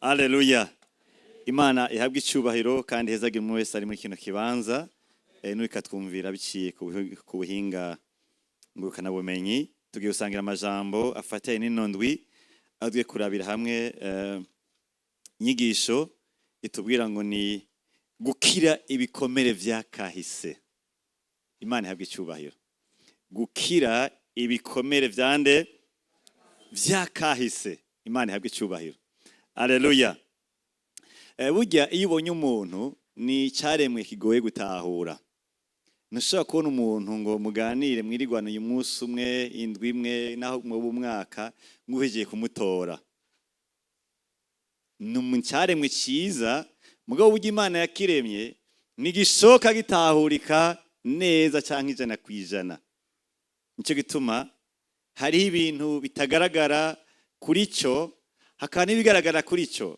Aleluya. Imana ihabwe icyubahiro kandi ihezagire umwe wese ari muri kino kibanza n'ikatwumvira biciye ku buhinga ngurukanabumenyi. Tugiye gusangira amajambo afatanye n'ino ndwi, aho tugiye kurabira hamwe inyigisho itubwira ngo ni gukira ibikomere vya kahise. Imana ihabwe icyubahiro. Gukira ibikomere vyande? Vya kahise. Imana ihabwe icyubahiro. Aleluya. Burya iyo ubonye umuntu, ni icyaremwe kigoye gutahura. Ntushobora kubona umuntu ngo muganire, mwirigwane uyu munsi umwe, indwi imwe, naho mwoba umwaka, nguhejeje kumutora. Ni icyaremwe cyiza, mugabo burya Imana yakiremye ntigishoka gitahurika neza cyangwa 100%. Nicyo gituma hariho ibintu bitagaragara kuri cyo, hakaba n'ibigaragara kuri cyo.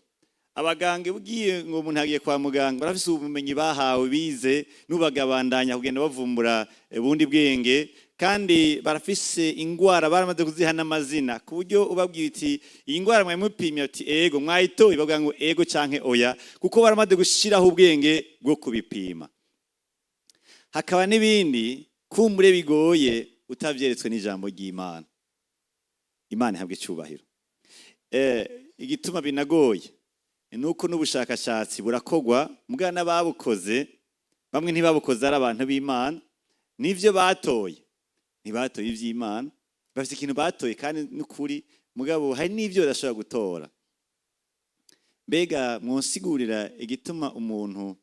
Abaganga, ugiye ngo umuntu agiye kwa muganga, barafise ubumenyi bahawe, bize, n'ubagabandanya kugenda bavumbura ubundi bwenge, kandi barafise ingwara baramaze kuziha n'amazina, ku buryo ubabwiye uti: "Iyi ngwara mwayimupimye?" Ati: "Ego." "Mwayitoye?" Bavuga ngo: "Ego canke oya", kuko baramaze gushiraho ubwenge bwo kubipima. Hakaba n'ibindi kumbure bigoye utavyeretswe n'ijambo ry'Imana. Imana ihabwe icyubahiro. Igituma binagoye ni uko n'ubushakashatsi burakogwa, mbwa n'ababukoze bamwe ntibabukoze ari abantu b'Imana. N'ivyo batoye, ntibatoye ivy'Imana. Bafite ikintu batoye kandi n'ukuri, mugabo hari n'ivyo badashobora gutora. Mbega mwonsigurira igituma umuntu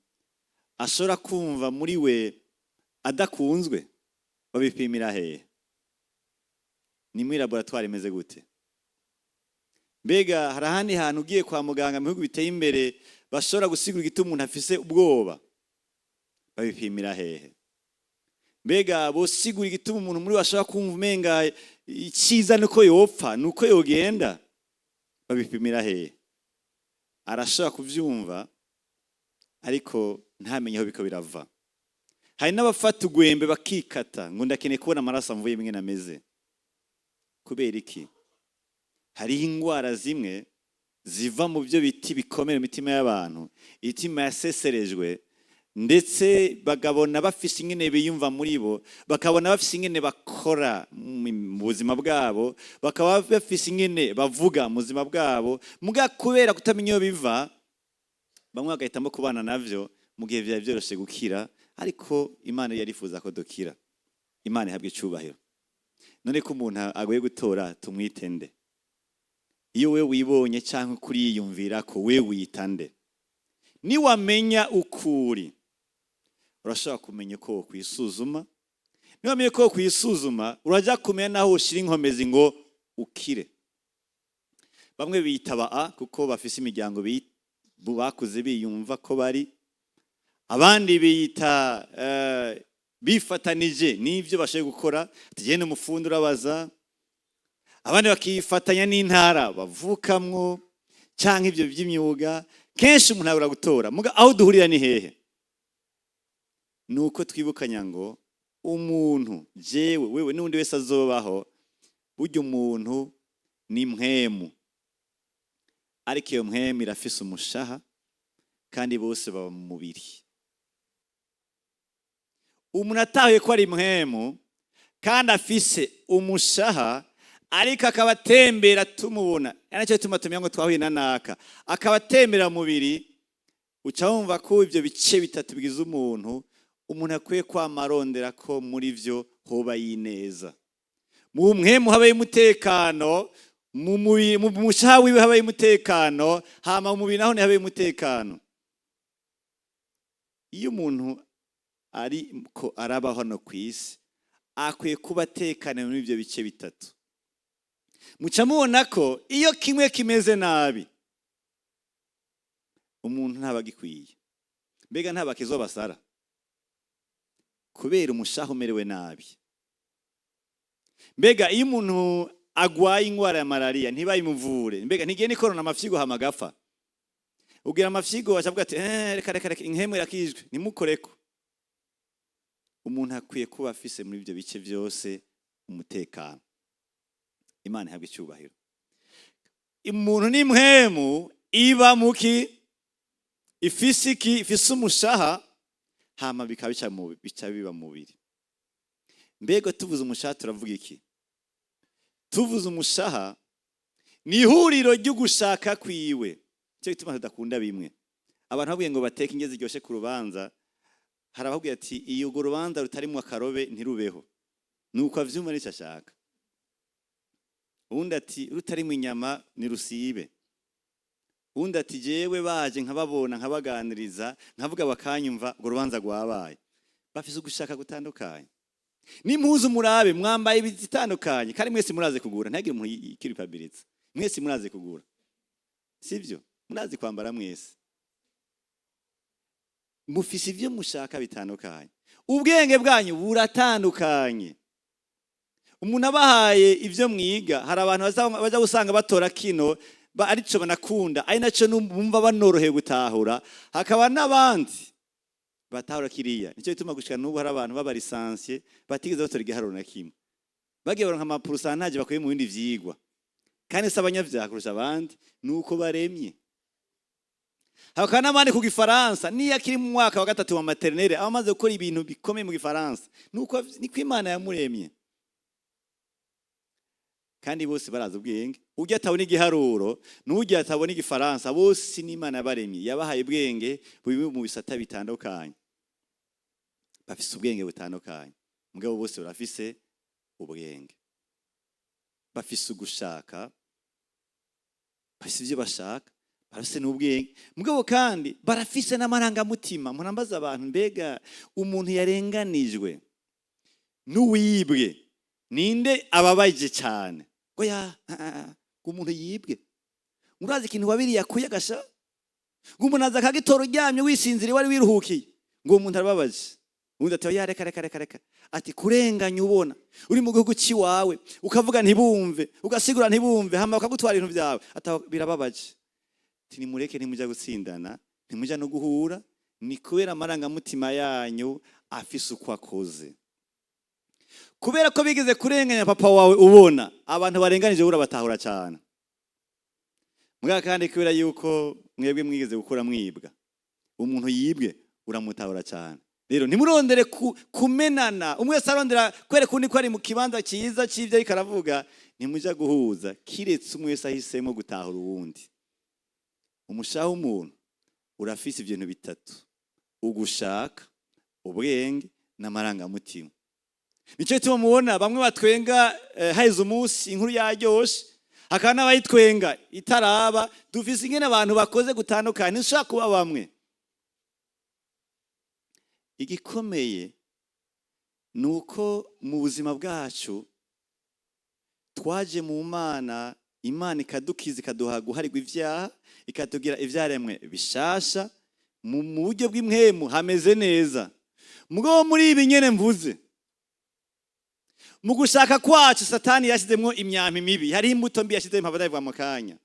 ashobora kumva muri we adakunzwe? Babipimira hehe? Ni muri laboratoire imeze gute? Mbega hari ahandi hantu ugiye kwa muganga mu bihugu biteye imbere bashobora gusigura igituma umuntu afise ubwoba? Babipimira hehe? Mbega bosigura igituma umuntu muri we ashobora kumva umenga icyiza nuko yopfa, nuko yogenda? Babipimira hehe? Arashobora kuvyumva ariko ntamenye aho biko birava. Hari n'abafata ugwembe bakikata ngo: "Ndakeneye kubona amaraso amvuye ingene ameze." Kubera iki? Hariho ingwara zimwe ziva mu byo biti bikomera imitima y'abantu, imitima yaseserejwe, ndetse bakabona bafise ingene biyumva muri bo, bakabona bafise ingene bakora mu buzima bwabo, bakaba bafise ingene bavuga mu buzima bwabo. Muga kubera kutamenya iyo biva, bamwe bagahitamo kubana navyo mu gihe vyari vyoroshe gukira. Ariko Imana yarifuza ko dukira. Imana ihabwa icubahiro. None ko umuntu agoye gutora, tumwite nde? Iyo we wibonye cyangwa kuriyumvira ko we wita nde? Niwamenya ukuri, urashobora kumenya uko wokwisuzuma. Niwamenya uko wokwisuzuma, urajya kumenya naho ushira inkomezi ngo ukire. Bamwe bitaba a kuko bafise imiryango bakuze biyumva ko bari, abandi biyita bifatanije n'ibyo bashoboye gukora, tugende umufundi urabaza, abandi bakifatanya n'intara bavukamwo cyangwa ibyo by'imyuga. Kenshi umuntu abura gutora. Muga aho duhurira ni hehe? Ni uko twibukanya ngo umuntu, jewe, wewe n'undi wese azobaho, burya umuntu ni mpwemu, ariko iyo mpwemu irafise umushaha, kandi bose baba mu mubiri. Umuntu atahuye ko ari mpwemu kandi afise umushaha, ariko akaba atembera tumubona, ari nacyo gituma tumenya ngo twahuye na naka, akaba atembera mu mubiri, uca wumva ko ibyo bice bitatu bigize umuntu, umuntu akwiye kwama arondera ko muri byo hoba yineza. Mu mpwemu habaye umutekano, mu mubiri, mu mushaha wiwe habaye umutekano, hama mu mubiri naho habaye umutekano. Iyo umuntu ariko arabaho hano ku isi, akwiye kuba atekanye muri ibyo bice bitatu. Muca mubona ko iyo kimwe kimeze nabi, umuntu ntaba agikwiye. Mbega ntabakizwa basara kubera umushaha umerewe nabi? Mbega iyo umuntu agwaye ingwara ya malariya ntibayimuvure, mbega ntigenda ikorona amafyigo hama agapfa? Ugira amafyigo acavuga ati: "Reka, reka, reka, inkemu irakijwe, ntimukoreko." Umuntu akwiye kuba afise muri ibyo bice byose umutekano. Imana ihabwa icyubahiro. Umuntu ni mpwemu. Iba muki ifise iki? Ifise umushaha, hama bikaba bica mu bica biba mu mubiri. Mbega tuvuze umushaha turavuga iki? Tuvuze umushaha ni ihuriro ry'ugushaka kwiwe. Nicyo gituma tudakunda bimwe. Abantu babwiye ngo bateke indya ziryoshe ku rubanza, hari ababwiye ati: "Iyo urwo rubanza rutarimwo akarobe ntirubeho." Nuko avyumva, nicyo ashaka. Uwundi ati: "Rutarimwo inyama nirusibe." Uwundi ati: "Jewe baje nkababona, nkabaganiriza, nkavuga bakanyumva, urwo rubanza rwabaye." Bafise ugushaka gutandukanye. N'impuzu murabe mwambaye ibitandukanye, kandi mwese murazi kugura. Ntihagire umuntu yikiripabiliza, mwese murazi kugura, sivyo? Murazi kwambara mwese. Mufise ivyo mushaka bitandukanye, ubwenge bwanyu buratandukanye. Umuntu abahaye ibyo mwiga, hari abantu baza gusanga batora kino arico banakunda, ari naco bumva banorohewe gutahura, hakaba n'abandi batahura kiriya. Nicyo gituma gushika n'ubu hari abantu b'aba licenciés batigeze batora igiharuro na kimwe, bagiye baronka ama pourcentage bakuye mu bindi vyigwa. Kandi si abanyavyaha kurusha abandi, nuko baremye. Hakaba n'abandi ku gifaransa, niyo akiri mu mwaka wa gatatu wa maternelle aba amaze gukora ibintu bikomeye mu gifaransa. Nuko niko Imana yamuremye. Kandi bose barazi ubwenge. Ujya atabona igiharuro n'ujya atabona igifaransa, bose n'Imana yabaremye, yabahaye ubwenge buri mu bisata bitandukanye. Bafise ubwenge butandukanye, mugabo bose barafise ubwenge, bafise ugushaka, bafise ibyo bashaka, barafise n'ubwenge, mugabo kandi barafise n'amarangamutima. Murambaza abantu: mbega umuntu yarenganijwe n'uwibwe, ninde ababaje cyane? Ngo ya ngo umuntu yibwe, urazi ikintu wabiriye akuye agasha, ngo umuntu aza akagitora uryamye wisinziriye, wari wiruhukiye, ngo uwo muntu arababaje. Ubundi ati: "Oya, reka, reka, reka, reka." Ati: "Kurenganya ubona uri mu gihugu cy'iwawe, ukavuga ntibumve, ugasigura ntibumve, hama bakagutwara ibintu byawe." Ati: "Birababaje." Ati: "Nimureke, ntimujya gutsindana, ntimujya no guhura, ni kubera amarangamutima yanyu afise uko akoze, kubera ko bigeze kurenganya papa wawe." Ubona abantu barenganije urabatahura cyane. Mbwa kandi kubera yuko mwebwe mwigeze gukura mwibwa, umuntu yibwe uramutahura cyane. Rero ntimurondere kumenana, umwe wese arondera kwereka undi ko ari mu kibanza cyiza cy'ibyo ariko aravuga. Ntimujya guhuza kiretse umwe wese ahisemo gutahura uwundi. Umushaha w'umuntu urafise ibintu bitatu: ugushaka, ubwenge n'amarangamutima. Nicyo gituma mubona bamwe batwenga haheze umunsi inkuru yaryoshe, hakaba n'abayitwenga itaraba. Dufise ingene abantu bakoze gutandukanye, ntishobora kuba bamwe. Igikomeye ni uko mu buzima bwacu twaje mu Mana, Imana ikadukiza, ikaduha guharirwa ivyaha, ikatugira ivyaremwe bishasha. Mu buryo bw'impwemu hameze neza. Mugabo muri ibi nyene mvuze, mu gushaka kwacu Satani yashyizemwo imyampi mibi, hariho imbuto mbi yashyizemo, mpava ndabivuga mu kanya.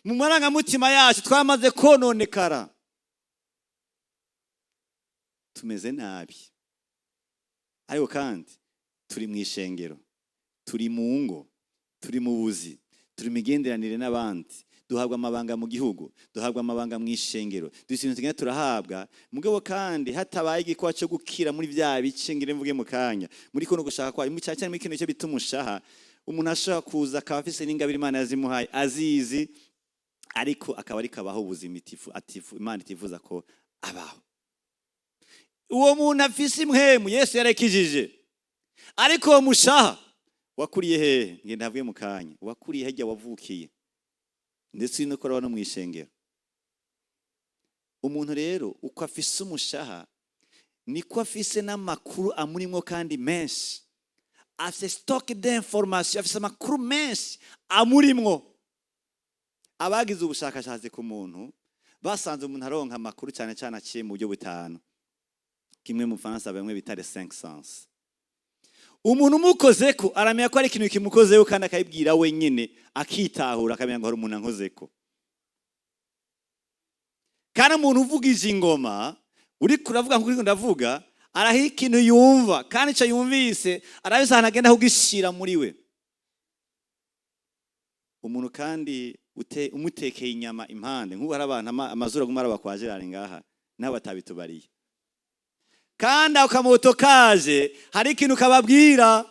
Mu marangamutima yacu twamaze kononekara, tumeze nabi. Ariko kandi turi mu ishengero, turi mu ngo, turi mu buzi, turi mu migenderanire n'abandi, duhabwa amabanga mu gihugu, duhabwa amabanga mu ishengero, dufite ibintu tugenda turahabwa. Mugabo kandi hatabaye igikorwa cyo gukira muri bya bice ngire mvuge mu kanya, muri kuno gushaka kwayo, cyane cyane muri kino cyo bita umushaha, umuntu ashobora kuza akaba afise n'ingabire Imana yazimuhaye azizi, ariko akaba ariko abaho ubuzima Imana itifuza ko abaho. Uwo muntu afise impwemu, Yesu yarekijije, ariko uwo mushaha wakuriye hehe? Ngenda havuye mu kanya. Wakuriye hirya wavukiye, ndetse no no mu ishengero. Umuntu rero uko afise umushaha niko afise n'amakuru amurimwo kandi menshi. Afise stock d'information, afise amakuru menshi amurimwo. Abagize ubushakashatsi ku muntu basanze umuntu aronka amakuru cyane cyane aciye mu buryo butanu, kimwe mu Faransa bamwe bita les cinq sens. Umuntu umukozeko aramenya ko ari ikintu kimukozeho, kandi akayibwira wenyine, akitahura, akamenya ngo hari umuntu ankozeko. Kandi umuntu uvugije ingoma, uriko uravuga nkuko uriko ndavuga, araho ikintu yumva, kandi icyo yumvise arabise ahantu agenda kugishira muri we. Umuntu kandi umutekeye inyama impande, nk'ubu hari abantu amazuru aguma araba kwa Gerard ngaha, nawe batabitubariye. Kandi ako kamoto kaje, hari ikintu kababwira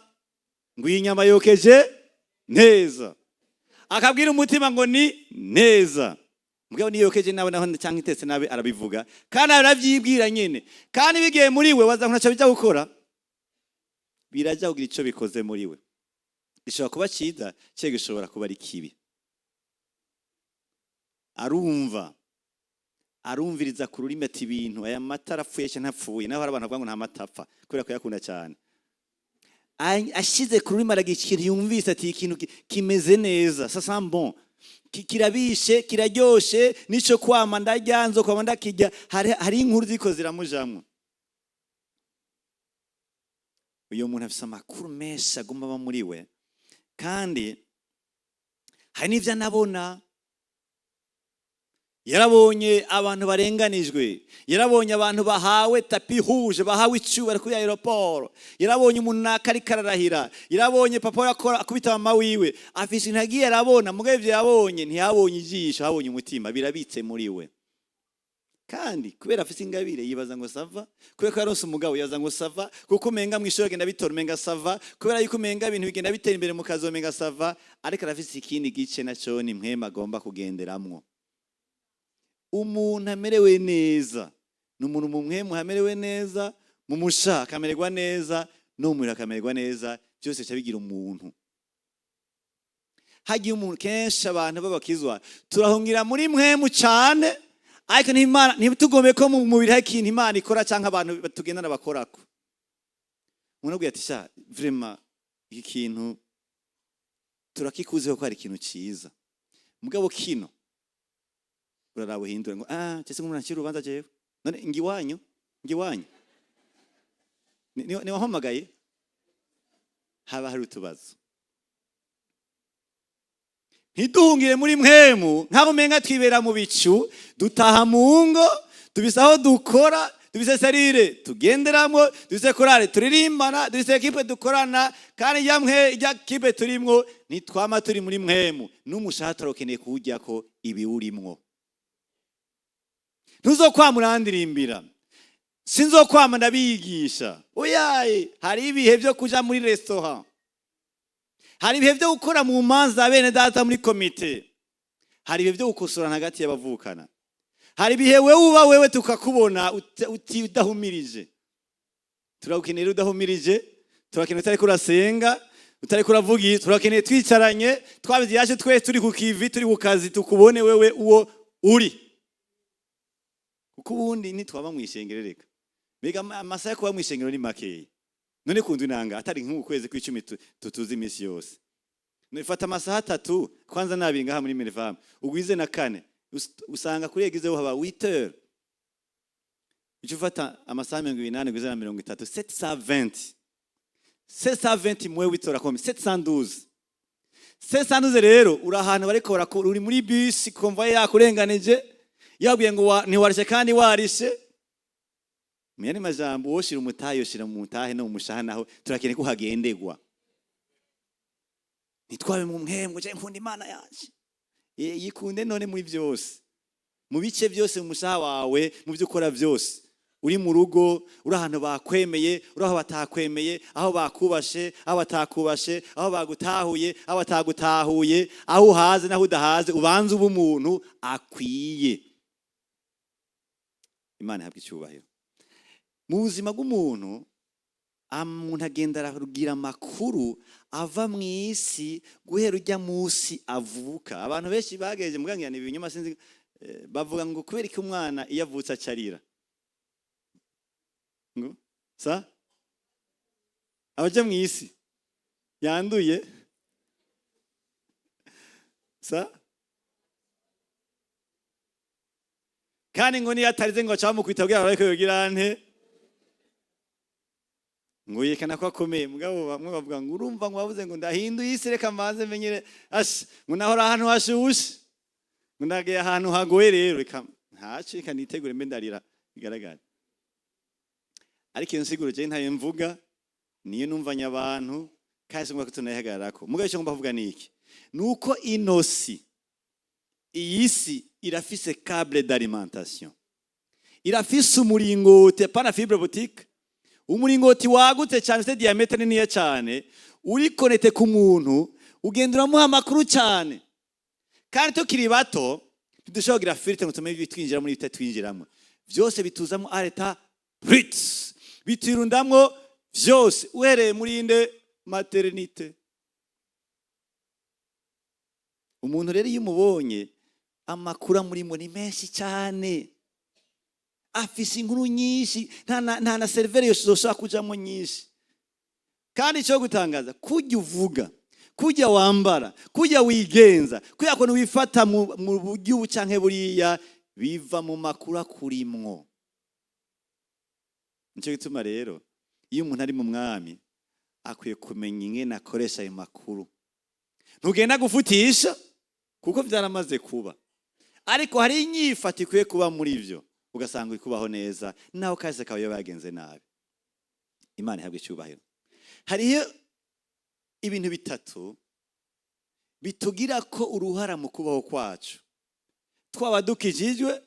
ngo iyi nyama yokeje neza, akabwira umutima ngo ni neza. Mugabo niyo yokeje nawe naho cyangwa itetse nabi arabivuga, kandi arabyibwira nyine. Kandi bigiye muri we, waza ntaco bijya gukora, birajya kugira ico bikoze muri we. Gishobora kuba cyiza cyangwa gishobora kuba ari kibi. Arumva, arumviriza ku rurimi ati ibintu aya mata arapfuye cyangwa ntapfuye. Naho hari abantu bavuga ngo nta mata apfa kubera kuyakunda cyane. Ashize ku rurimi aragira ikintu yumvise ati ikintu kimeze neza, ça sent bon, kirabishe, kiraryoshe, nico kwama ndarya, nzokwama ndakirya. Hari inkuru ziko ziramujamwo. Uyu muntu afise amakuru menshi aguma aba muri we, kandi hari n'ivyo anabona. Yarabonye abantu barenganijwe, yarabonye abantu bahawe tapis rouge, bahawe icyubahiro kuri aéroport, yarabonye umuntu naka ariko ararahira, yarabonye papa we akora akubita mama wiwe. Afise ibintu agiye arabona. Mugabo ivyo yabonye, ntiyabonye ijisho, habonye umutima, birabitse muri we. Kandi kubera afise ingabire yibaza ngo ça va, kubera ko yaronse umugabo yibaza ngo ça va, kuko umenga mw'ishuri agenda bitora umenga ça va, kubera yuko umenga ibintu bigenda bitera imbere mu kazi umenga ça va. Ariko arafise ikindi gice naco ni mpwema agomba kugenderamwo. Umuntu amerewe neza ni umuntu mu mpwemu amerewe neza, mu musha akamererwa neza, no mu mubiri akamererwa neza. Byose bica bigira umuntu. Hagiye umuntu kenshi, abantu b'abakizwa turahungira muri mpwemu cyane, ariko ntitugombe ko mu mubiri hari ikintu Imana ikora cyangwa abantu tugendana bakorako. Umuntu abwiye ati: "Sha, vraiment iki kintu turakikuzeho ko hari ikintu cyiza, mugabo kino uraraba uhindure." Ngo ah, cyese nk'umuntu akira urubanza jewe none ngiwanyu ngiwanyu ni wampamagaye, haba hari utubazo. Ntiduhungire muri mpwemu nk'aho umenga twibera mu bicu. Dutaha mu ngo, tubise aho dukora, dufise cellule tugenderamwo, dufise korale turirimbana, dufise équipe dukorana. Kandi ijya mwe ijya kipe turimwo, ntitwama turi muri mpwemu. N'umushahara turakeneye kuwujyako ibiwurimwo. Ntuzokwama urandirimbira, sinzokwama ndabigisha, oyaye. Hari ibihe byo kuja muri restaurant, hari ibihe byo gukora mu manza za bene data muri komite, hari ibihe byo gukosorana hagati y'abavukana, hari ibihe wewe uba wewe tukakubona udahumirije. Turagukenera udahumirije, turakeneye utariko urasenga, utariko uravuga, turakeneye twicaranye, twabize yaje twese turi ku kivi, turi ku kazi, tukubone wewe uwo uri. Kuko ubundi ntitwaba mu ishengero. Reka mbega amasaha yo kuba mu ishengero ni makeya. None kundu inanga atari nk'uku kwezi kw'icumi tutuzi iminsi yose. Nifata amasaha 3 kwanza nabiri ngaha muri Merivam, ugwize na kane, usanga kuri église ho haba 8 heures. Icyo ufata amasaha 28 ugwize na 30, 720. 720 mwe witora comme 712. 712 rero uri ahantu bariko barakora, uri muri bisi, convoy yakurenganije, yabwiye ngo ntiwarishe kandi warishe. Mu yandi majambo, woshira umutahe, yoshira mu mutahe no mu mushaha naho turakeneye ko hagendegwa. Ntitwabe mu mpwemu je nkunda Imana yanje. Yikunde none muri byose, mu bice byose, mu mushaha wawe, mu byo ukora byose, uri mu rugo, uri ahantu bakwemeye, uri aho batakwemeye, aho bakubashe, aho batakubashe, aho bagutahuye, aho batagutahuye, aho uhaze n'aho udahaze, ubanze uba umuntu akwiye. Imana ihabwa icyubahiro. Mu buzima bw'umuntu, umuntu agenda aragira amakuru ava mu isi guhera ujya munsi avuka. Abantu benshi bagejeje mugangira ni ibinyoma, sinzi, bavuga ngo kubera ko umwana iyo avutse acarira ngo sa abaja mu isi yanduye sa, kandi ngo niyo atarize ngo acamukubita kugira ngo yogira nte, ngo yekana ko akomeye. Mugabo bamwe bavuga ngo urumva ngo bavuze ngo ndahinduye isi, reka mbanze menyere asha, ngo nahora ahantu hashushe, ngo ndagiye ahantu hagoye, rero reka ntaco, reka nitegure mbe ndarira bigaragara. Ariko iyo nsiguro je ntayo mvuga, niyo numvanye abantu, kandi singombwa ko tunayihagararako. Mugabo icyo ngomba kuvuga ni iki? Nuko ino si, iyi si irafise câble d'alimentation, irafise umuringoti, apana fibre optique, umuringoti wagutse cyane, ufite diamètre niniya cyane, uri connecté ku muntu, ugenda uramuha amakuru cyane. Kandi tukiri bato ntidushobora kugira filtre ngo tumenye ibitwinjiramo n'ibitatwinjiramo. Byose bituzamo à l'état brut, bitirundamwo vyose, uhereye muri inde maternité. Umuntu rero iyo umubonye, amakuru amurimo ni menshi cyane, afise inkuru nyinshi, nta na serveur zoshobora kujamwo nyinshi. Kandi icyo gutangaza, kujya uvuga, kujya wambara, kujya wigenza, kujya kuntu wifata mu buryo ubu canke buriya, biva mu makuru akurimwo. Nicyo gituma rero iyo umuntu ari mu Mwami akwiye kumenya ingene akoresha ayo makuru. Ntugenda gufutisha kuko byaramaze kuba, ariko hari inyifato ikwiye kuba muri byo, ugasanga uri kubaho neza naho kahise kawe bagenze nabi. Imana ihabwa icyubahiro. Hariho ibintu bitatu bitugira ko uruhara mu kubaho kwacu, twaba dukijijwe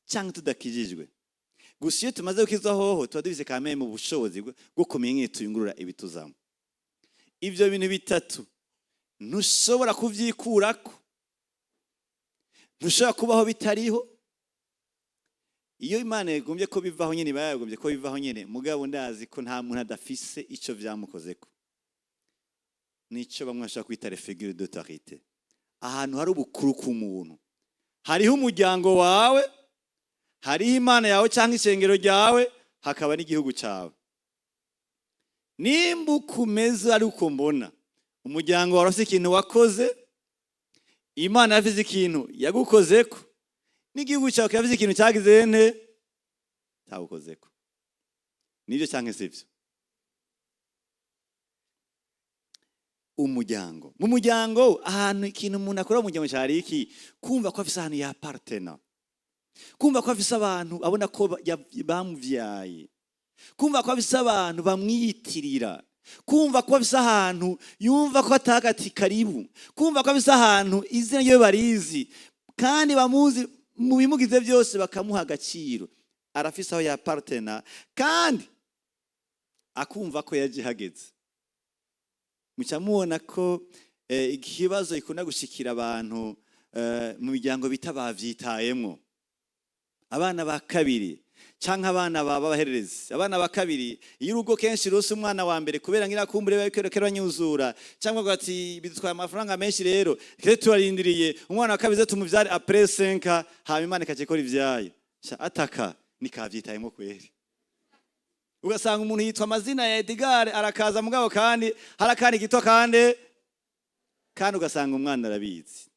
cyangwa tudakijijwe. Gusa iyo tumaze gukizwa hoho, tuba dufise kamere mu bushobozi bwo kumenya ingene tuyungurura ibituzamo. Ibyo bintu bitatu ntushobora kuvyikurako, ntushobora kubaho bitariho. Iyo Imana yagombye ko bivaho nyene, iba yagombye ko bivaho nyene. Mugabo ndazi ko nta muntu adafise ico vyamukozeko. Nico bamwe bashobora kwita les figures d'autorité. Ahantu hari ubukuru ku muntu, hariho umuryango wawe, hariho Imana yawe cyangwa ishengero ryawe, hakaba n'igihugu cyawe. Nimba uko umeze ari uko mbona, umuryango wawe urafise ikintu wakoze, Imana yafise ikintu yagukozeko, n'igihugu cyawe kirafise ikintu cyagize nte cyawukozeko. Nibyo cyangwa sibyo? Umuryango, mu muryango, ahantu ikintu umuntu akora mu muryango cyari iki? Kumva ko afise ahantu yapartena, kumva ko afise abantu abona ko bamuvyaye, kumva ko afise abantu bamwiyitirira, kumva ko afise ahantu yumva ko atagati karibu, kumva ko afise ahantu izina ryiwe barizi kandi bamuzi, mu bimugize byose bakamuha agaciro. Arafise aho yapartena kandi akumva ko yaje hageze. Muca mubona ko ikibazo gikunda gushikira abantu mu miryango bita bavyitayemwo, abana ba kabiri canke abana b'abahererezi. Abana ba kabiri, iyo urugo kenshi rose umwana wa mbere, kubera ngira kumbure bariko banyuzura, cyangwa ngo ati bidutwaye amafaranga menshi, rero rero turarindiriye umwana wa kabiri tumuvyare après 5, hama Imana ikaca ikora ivyayo. Sha, ataka nikavyitayemwo kweri. Ugasanga umuntu yitwa amazina ya Edgar arakaza, mugabo kandi hari akandi kitwa kandi ugasanga umwana arabizi.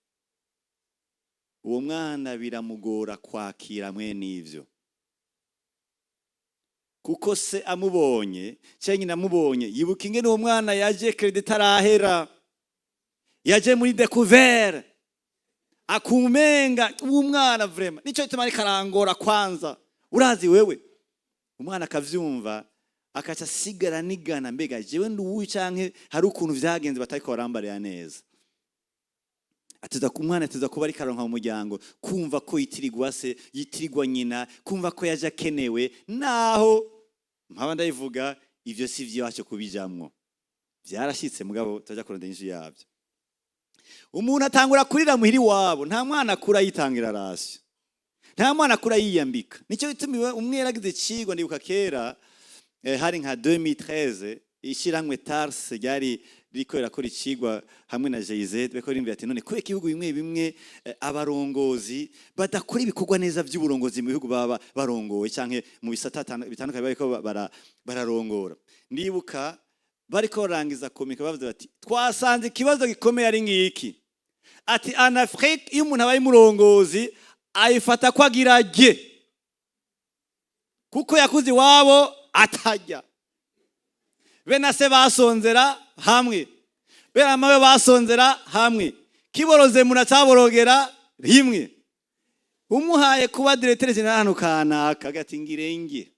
Uwo mwana biramugora kwakira mwene ivyo, kuko se amubonye cyangwa nyina amubonye, yibuka ingene uwo mwana yaje crédit itarahera, yaje muri découvert, akumenga uwo mwana vraiment nico gituma ariko arangora. Kwanza urazi wewe, umwana akavyumva, akaca asigara nigana: mbega jewe ndi uwuyu, canke hari ukuntu vyagenze batariko barambarira neza? Ateza ku mwana, ateza kuba ariko aronka mu muryango kumva ko yitirirwa se, yitirirwa nyina, kumva ko yaje akenewe. Naho mpaba ndabivuga, ivyo si ivy'iwacu kubijamwo, vyarashitse, mugabo turaja kurondera inyishu yavyo. Umuntu atangura kurira muhira iwabo. Nta mwana akura yitangira ration, nta mwana akura yiyambika. Nicyo gituma umwe yaragize icigwa. Ndibuka kera, hari nka 2013, ishyirahamwe TARS ryari ririko rirakora icigwa hamwe na GIZ, bariko barimbwira ati: none kubera ibihugu bimwe bimwe abarongozi badakora ibikorwa neza by'uburongozi mu bihugu baba barongowe canke mu bisata bitandukanye bariko bararongora? Ndibuka bariko barangiza komika, bavuze bati: twasanze ikibazo gikomeye ari ngiki, ati en Afrique iyo umuntu abaye umurongozi ayifata ko agira rye, kuko yakuze iwabo atajya, be na se basonzera hamwe, be na mawe basonzera hamwe, kiboroze muracaborogera rimwe. Umuhaye kuba directeur général ahantu kanaka, agati ngirenge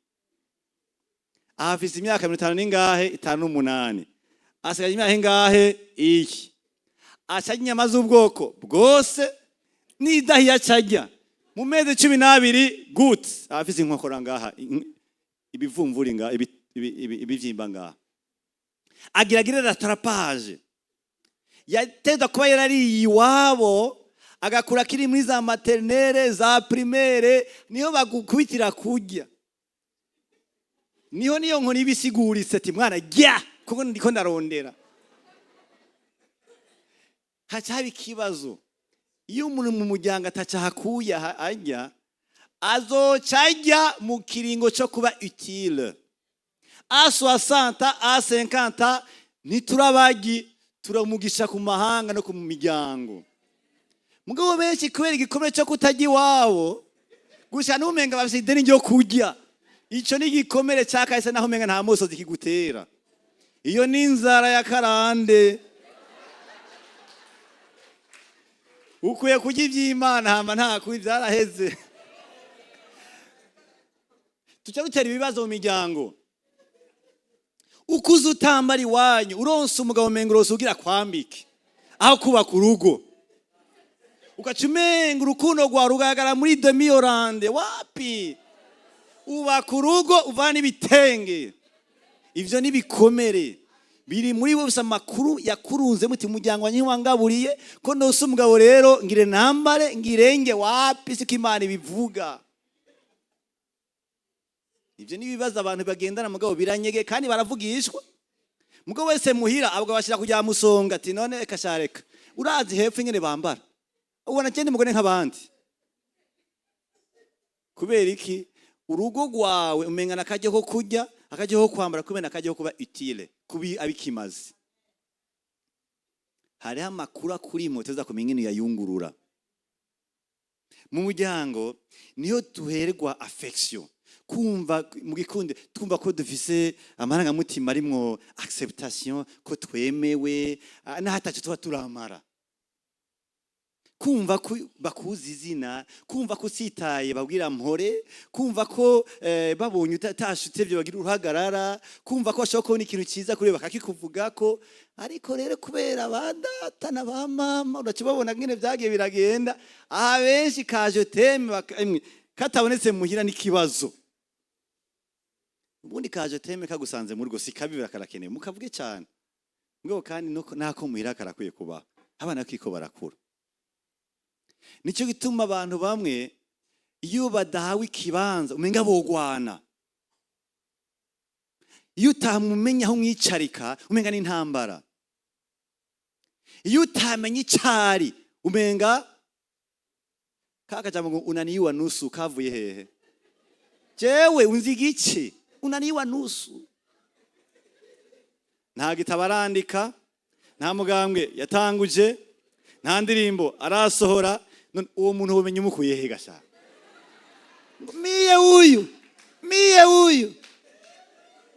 ahafise imyaka 50 n'ingahe, 58, asigaje imyaka ingahe? Iki Acarya inyama z'ubwoko bwose, n'idahiye acarya. Mu mezi 12 gute abafise inkokora ngaha, ibivumvuri ngaha, ibivyimba ngaha, agira agire rattrapage. Yateza kuba yarariye iwabo, agakura akiri muri za maternelle, za primaire, niho bagukubitira kurya, niho niyo nkoni ibisiguritse ati: "Mwana, rya kuko ndiko ndarondera." Haca haba ikibazo iyo umuntu mu muryango ataca ahakuye arya, azoca ajya mu kiringo cyo kuba utile à 60, à 50. Ntiturabagi turamugisha ku mahanga no ku miryango. Mugabo benshi, kubera igikomere cyo kutajya iwabo, gusa n'umenga bafite ideni ryo kurya. Ico ni igikomere ca kahise, naho umenga nta musozi kigutera. Iyo ni inzara ya karande. Ukwiye kurya ivy'Imana, hama nta kubi, vyaraheze. Tuca dutera ibibazo mu miryango. Ukuze utambara iwanyu, uronse umugabo, umenga uronse ugira kwambike aho kubaka urugo, ugaca umenga urukundo rwawe rugaragara muri demi-Hollande. Wapi, ubaka urugo uvana ibitenge. Ivyo ni bikomere biri muri bose, amakuru yakurunze muti umuryango wanjye wangaburiye ko ndose umugabo rero ngire nambare ngirenge. Wapi, siko Imana ibivuga. Ivyo ni ibibazo abantu bagendana, mugabo biranyege kandi baravugishwa. Mugabo wese muhira abwo bashira kujya musonga ati: "None reka shareka, urazi hepfo ingene bambara, ubona cyende mugone nk'abandi." Kubera iki? Urugo rwawe umenga nakajya ko kurya, akajya ko kwambara, kubera nakajya ko kuba utile, kubi abikimazi. Hariho amakuru akurimo tuza kumenya ingene uyayungurura. Mu muryango niho duherwa affection, kumva mu gikundi, twumva ko dufise amarangamutima arimwo acceptation, ko twemewe, n'ahataco tuba turamara, kumva ko bakuzi izina, kumva ko usitaye babwira mpore, kumva ko babonye utashutse byo bagira uruhagarara, kumva ko bashobora kubona ikintu cyiza kuri bakakikuvugako. Ariko rero kubera ba data na ba mama, uraca ubabona ngene vyagiye biragenda. Aha benshi kaje teme emwe, katabonetse muhira n'ikibazo. Ubundi kaje teme kagusanze mu rugo si kabi, karakenewe, mukavuge cyane. Mugabo kandi nako muhira karakwiye kuba, abana kiko barakura. Nicyo gituma abantu bamwe iyo badahawe ikibanza umenga bogwana. Iyo utamumenya aho umwicarika, umenga n'intambara. Iyo utamenya icari, umenga kakajambo ngo "unaniwa nusu" kavuye hehe? Jewe unzi igice unaniwa nusu. Nta gitabo arandika, nta mugambwe yatanguje, nta ndirimbo arasohora. None uwo muntu womenya umukuye he gasha? Ngo miye uyu, miye uyu,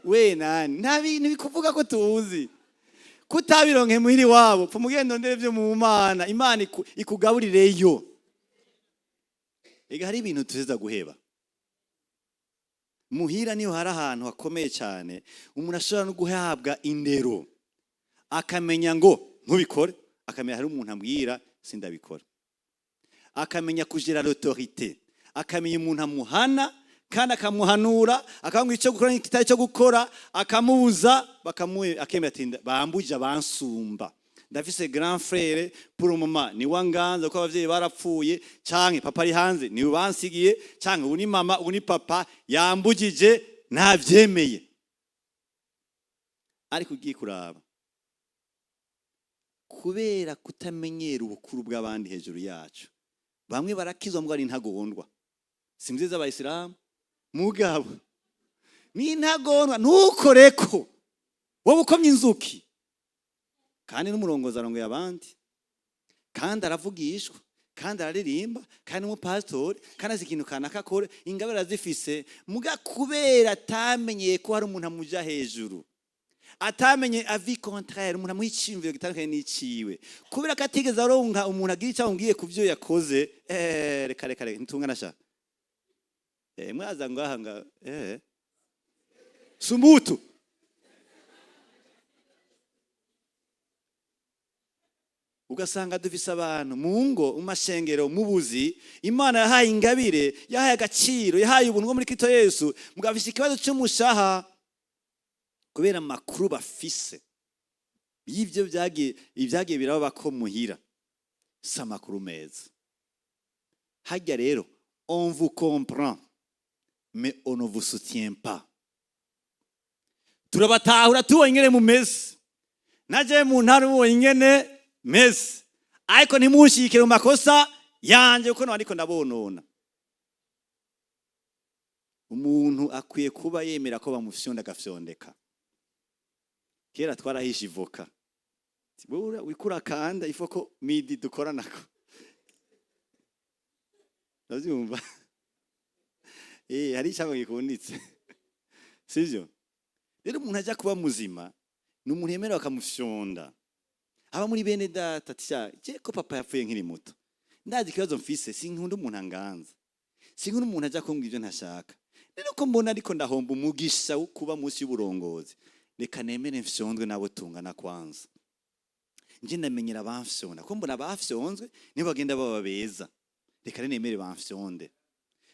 we nani? Nta bintu bikuvuga ko tuzi kutabironke muhiri wabo. Pfa umugendo ndere vyo mu Mana, Imana ikugaburireyo. Ega hari ibintu tuza guheba muhira. Niho hari ahantu hakomeye cyane umuntu ashobora no guhabwa indero, akamenya ngo ntubikore, akamenya hari umuntu ambwira sindabikora, akamenya kugera l'autorité, akamenya umuntu amuhana kandi akamuhanura, akamubwira icyo gukora n'ikitari cyo gukora, akamubuza, bakamuhe, akemera ati: "Bambuje bansumba, ndafise grand frère, pour le moment ni wanganza kuko abavyeyi barapfuye, canke papa ari hanze ni bansigiye, canke ubu ni mama, ubu ni papa, yambujije ntavyemeye." Ariko ugiye kuraba, kubera kutamenyera ubukuru bw'abandi hejuru yacu, bamwe barakizwa mbwa ari intagondwa. Si nziza abayisilamu, mugabo ni intagondwa. Ntukoreko wowe ukomye inzuki, kandi n'umurongozi arongoye abandi, kandi aravugishwa, kandi araririmba, kandi n'umupasitori, kandi azi ikintu kanaka akora, ingabire arazifise. Muga kubera atamenyeye ko hari umuntu amuja hejuru, atamenye avis contraire, umuntu amuha iciyumviro gitandukanye n'iciwe, kubera ko atigeze aronka umuntu agira icyo amubwiye ku byo yakoze, reka reka reka, ntitungana sha. Mwaza ngaha nga sumutu. Ugasanga dufise abantu mu ngo, mu mashengero, mu buzi Imana yahaye ingabire, yahaye agaciro, yahaye ubuntu bwo muri Kristo Yesu, mugafise ikibazo cy'umushaha kubera amakuru bafise y'ivyo byagiye, ibyagiye biraba ko muhira si amakuru meza. Hajya rero, on vous comprend mais on ne vous soutient pas. Turabatahura, tubonye ingene mumeze, naje mu ntara mubonye ingene meze, ariko ntimunshigikire mu makosa yanje, kuko ariko ndabonona. Umuntu akwiye kuba yemera ko bamufyonda, agafyondeka. Kera twarahisha ivoka. Wowe wikura kanda ifo ko midi dukoranako, ndavyumva. Hari icamwa gikunditse, sivyo? Rero umuntu ajya kuba muzima ni umuntu yemera bakamufyonda. Aba muri bene data ati: "Sha, je ko papa yapfuye nkiri muto, ndazi ikibazo mfise. Sinkunda umuntu anganza, sinkunda umuntu ajya kumbwira ibyo ntashaka. Rero ko mbona ariko ndahomba umugisha wo kuba munsi y'uburongozi, reka nemere mfyondwe n'abo tungana kwanza. Nje ndamenyera abamfyonda, ko mbona abafyonzwe nibo bagenda baba beza. Reka rero nemere bamfyonde.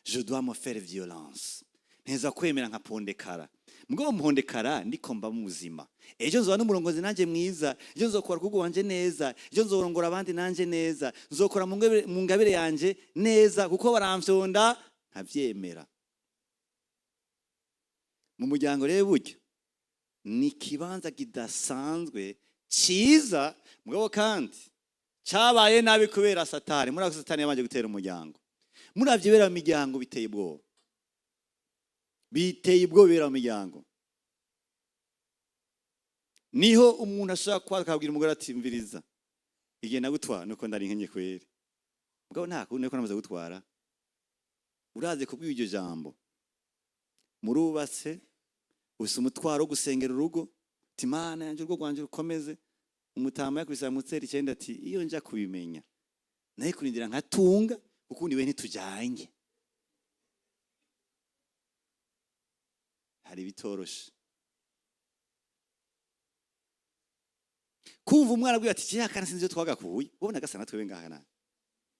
Je dois me faire violence, nteza kwemera nkapondekara. Mugabo mpondekara ndiko mba muzima. Ejo nzoba n'umurongozi nanje mwiza, ejo nzokora urugo wanje neza, ejo nzorongora abandi nanje neza, nzokora mu ngabire yanje neza, kuko baramfyonda nkavyemera." Mu muryango rero burya ni ikibanza kidasanzwe ciza, mugabo kandi cabaye nabi kubera Satani. Muri ako Satani yabanje gutera umuryango. Muravye ibera mu miryango, biteye ubwoba, biteye ubwoba ibera mu miryango. Niho umuntu ashobora kuba akabwira umugore ati: "Mviriza, igihe nagutwara nuko ndari nkenye kweri, mugabo nta kundi nuko namaze gutwara." Urazi kubwira iryo jambo, murubatse, ufise umutwaro wo gusengera urugo, uti: "Mana yanje, urugo rwanje rukomeze." Umutama yakubise mutseri 9 ati: "Iyo nja kubimenya naye kurindira nkatunga, ukundi we ntitujanye." Hari bitoroshe kumva umwana abwira ati: "Kiriya kana sinzi iyo twagakuye, ubona gasa na twebwe ngaha." Na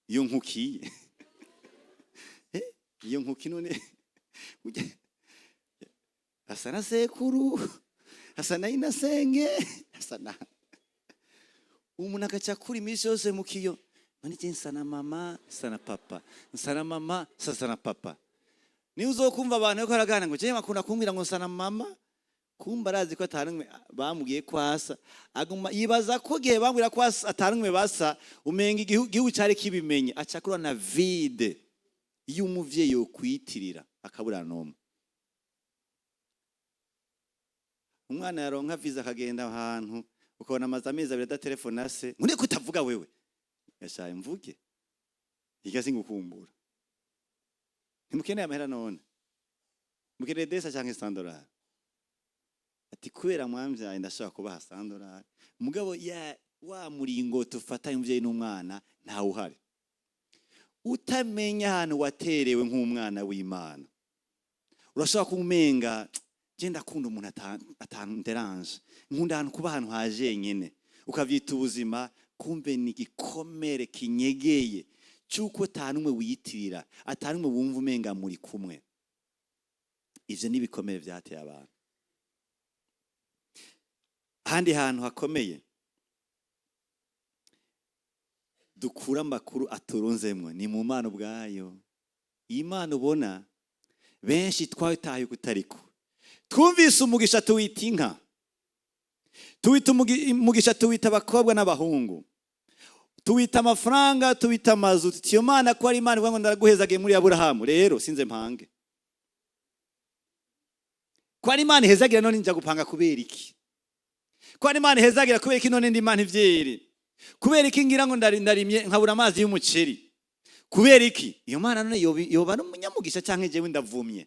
iyo nkuki, iyo nkuki none asa na sekuru, asa na inasenge, asa na umuntu agaca akura iminsi yose mu kiyo. None je nsa na mama, nsa na papa, nsa na mama, nsa na papa. Niba uzokumva abantu bariko baraganira ngo: "Je bakunda kumbwira ngo nsa na mama." Kumba arazi ko atanumwe bamubwiye ko asa, aguma yibaza ko gihe bambwira ko asa atanumwe basa, umenga igihugu cari kibimenye. Aca akura na vide iyo umuvyeyi yokwitirira akabura n'umwe. Umwana yaronka visa akagenda ahantu, ukabona amaze amezi 2 adatelefona se, ngo: "Niko utavuga wewe?" Yashaye mvuge iga singukumbura. Ntimukeneye amahera none mukeneye desa canke 100 dolari? Ati: "Kubera mwamvyaye ndashobora kubaha 100 dolari." Mugabo ya wa muringo tufatanye umuvyeyi n'umwana ntawe uhari. Utamenya ahantu waterewe nk'umwana w'Imana, urashobora kumenga: "Je ndakunda umuntu atanderanje, nkunda ahantu kuba ahantu haje nyene." Ukavyita ubuzima, kumbe ni igikomere kinyegeye cy'uko atanumwe wiyitirira, atanumwe wumva umenga muri kumwe. Ivyo ni ibikomere vyateye abantu. Ahandi hantu hakomeye dukura amakuru aturunzemwo ni mu Mana ubwayo. Iyi Mana ubona, benshi twataye kutariko twumvise umugisha tuwita inka, tuwita umugisha, tuwita abakobwa n'abahungu, tuwita amafaranga, tuwita amazu. Tuti: "Iyo Mana ko ari Imana ivuga ngo ndaraguhezagiye muri Aburahamu, rero sinze mpange. Ko ari Imana ihezagira, none nja gupanga kubera iki? Ko ari Imana ihezagira, kubera iki none ndi Imana ivyeri? Kubera iki ngira ngo ndarimye nkabura amazi y'umuceri? Kubera iki? Iyo Mana none yoba ari umunyamugisha canke jewe ndavumye?"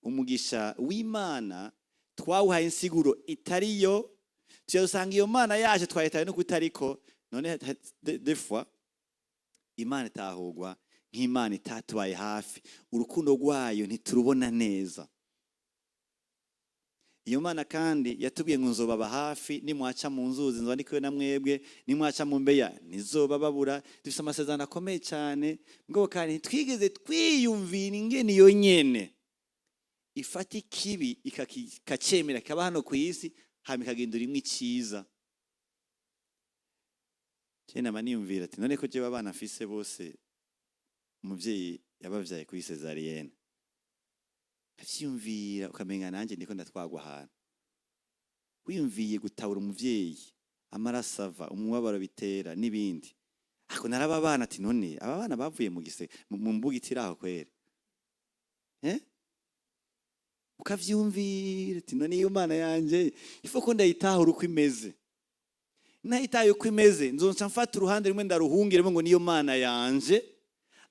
Umugisha w'Imana twawuhaye insiguro itariyo, tuyasanga iyo Mana yaje twayitaye no kutariko. None des fois Imana itahurwa nk'Imana itatubaye hafi, urukundo rwayo ntiturubona neza. Iyo Mana kandi yatubwiye ngo nzobaba hafi, nimwaca mu nzuzi nzoba ndi kumwe na mwebwe, nimwaca mu mbeya ntizobababura. Dufise amasezerano akomeye cyane, mugabo kandi ntitwigeze twiyumvira ingene iyo nyene ifata ikibi ikacemera kikaba hano ku isi, hama ikagenda rimwe iciza. Je nama niyumvira ati none ko jewe abana mfise bose umuvyeyi yabavyaye kuri césarienne, avyiyumvira ukamenga nanjye ndiko ndatwagwa ahantu. Wiyumviye gutabura umuvyeyi, amaraso ava, umubabaro bitera n'ibindi. Ariko naraba abana ati none aba bana bavuye mu gise mu mbuga itiraho kwere, eh? Ukavyumvira ati none iyo Mana yanje ifo ko ndayitahura uko imeze. Nayitaye uko imeze, nzonca mfata uruhande rumwe ndaruhungiremo ngo niyo Mana yanje,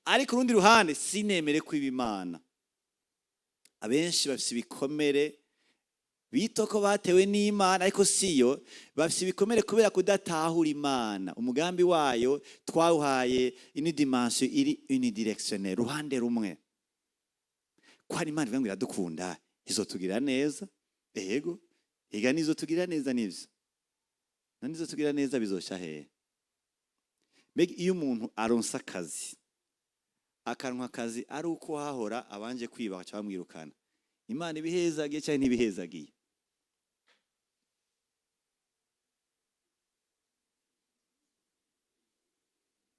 ariko urundi ruhande sinemere ko iba Imana. Abenshi bafise ibikomere bita ko batewe n'Imana, ariko siyo. Bafise ibikomere kubera kudatahura Imana. Umugambi wayo twawuhaye une dimension iri unidirectionnelle, uruhande rumwe. Ko hari Imana ivuga ngo iradukunda, izotugirira neza. Ego ega nizotugirira neza, nivyo. None izotugirira neza bizosha hehe? Mbega iyo umuntu aronsa akazi, akaronka akazi ari uko hahora abanje kwiba bagaca bamwirukana, Imana ibihezagiye cyangwa ntibihezagiye?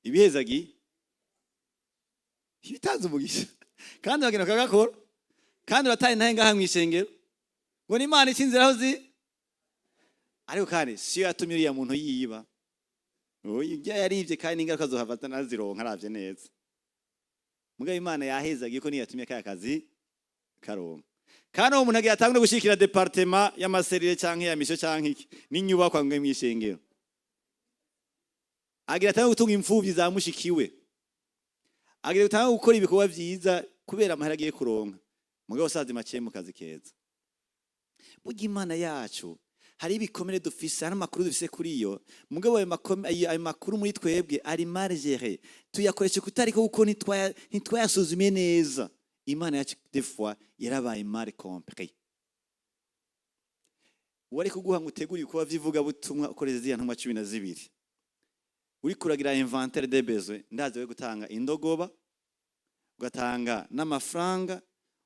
Ibihezagiye, ibitanze umugisha, kandi bagenda bakagakora, kandi urataye ntahe ngaha mw'ishengero ngo ni Imana ica inzira aho zi. Ariko kandi siyo yatumye uriya muntu yiba. Oya, ibyo yarivye kandi n'ingaruka zohava nazironka aravye neza. Mugabo Imana yahezagiye ko niyo yatumye kaya kazi karonka. Kandi uwo muntu agiye atangure gushikira département y'ama cellules canke ya mission canke iki n'inyubakwa ngo mw'ishengero, agira atange gutunga imfuvyi za mushikiwe, agira atange gukora ibikorwa vyiza kubera amahera agiye kuronka. Mugabo sazi make mu kazi keza. Burya Imana yacu hari ibikomere dufise, hari amakuru dufise kuri yo, mugabo ayo makuru muri twebwe ari mal géré, tuyakoresha kutariko kuko ntitwayasuzumiye neza. Imana yacu des fois yarabaye mal compris. Wari kuguha ngo utegure ibikorwa vy'ivugabutumwa ukoresheje ziriya ntumwa 12, uriko uragira inventaire des besoins, ndazi we gutanga indogoba, ugatanga n'amafaranga,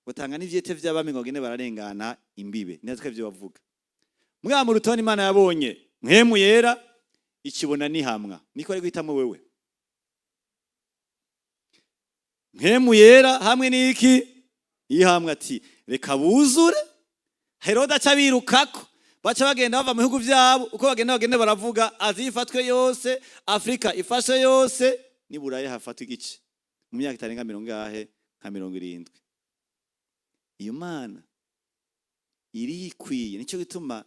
ugatanga n'ivyete vy'abami ngo bagende bararengana imbibe. Ndazi ko ivyo bavuga. Mugabo mu rutonde Imana yabonye Mpwemu Yera, ikibona nihamwa. Niko ari guhitamo wewe Mpwemu Yera hamwe n'iki ihamwa, ati reka buzure. Herode aca birukako, baca bagenda bava mu bihugu vyabo. Uko bagenda bagenda baravuga, Aziya ifatwe yose, Afrika ifashe yose, niburaye hafatwe igice mu myaka itarenga mirongo ingahe, nka 70. Iyo Mana irikwiye. Nicyo gituma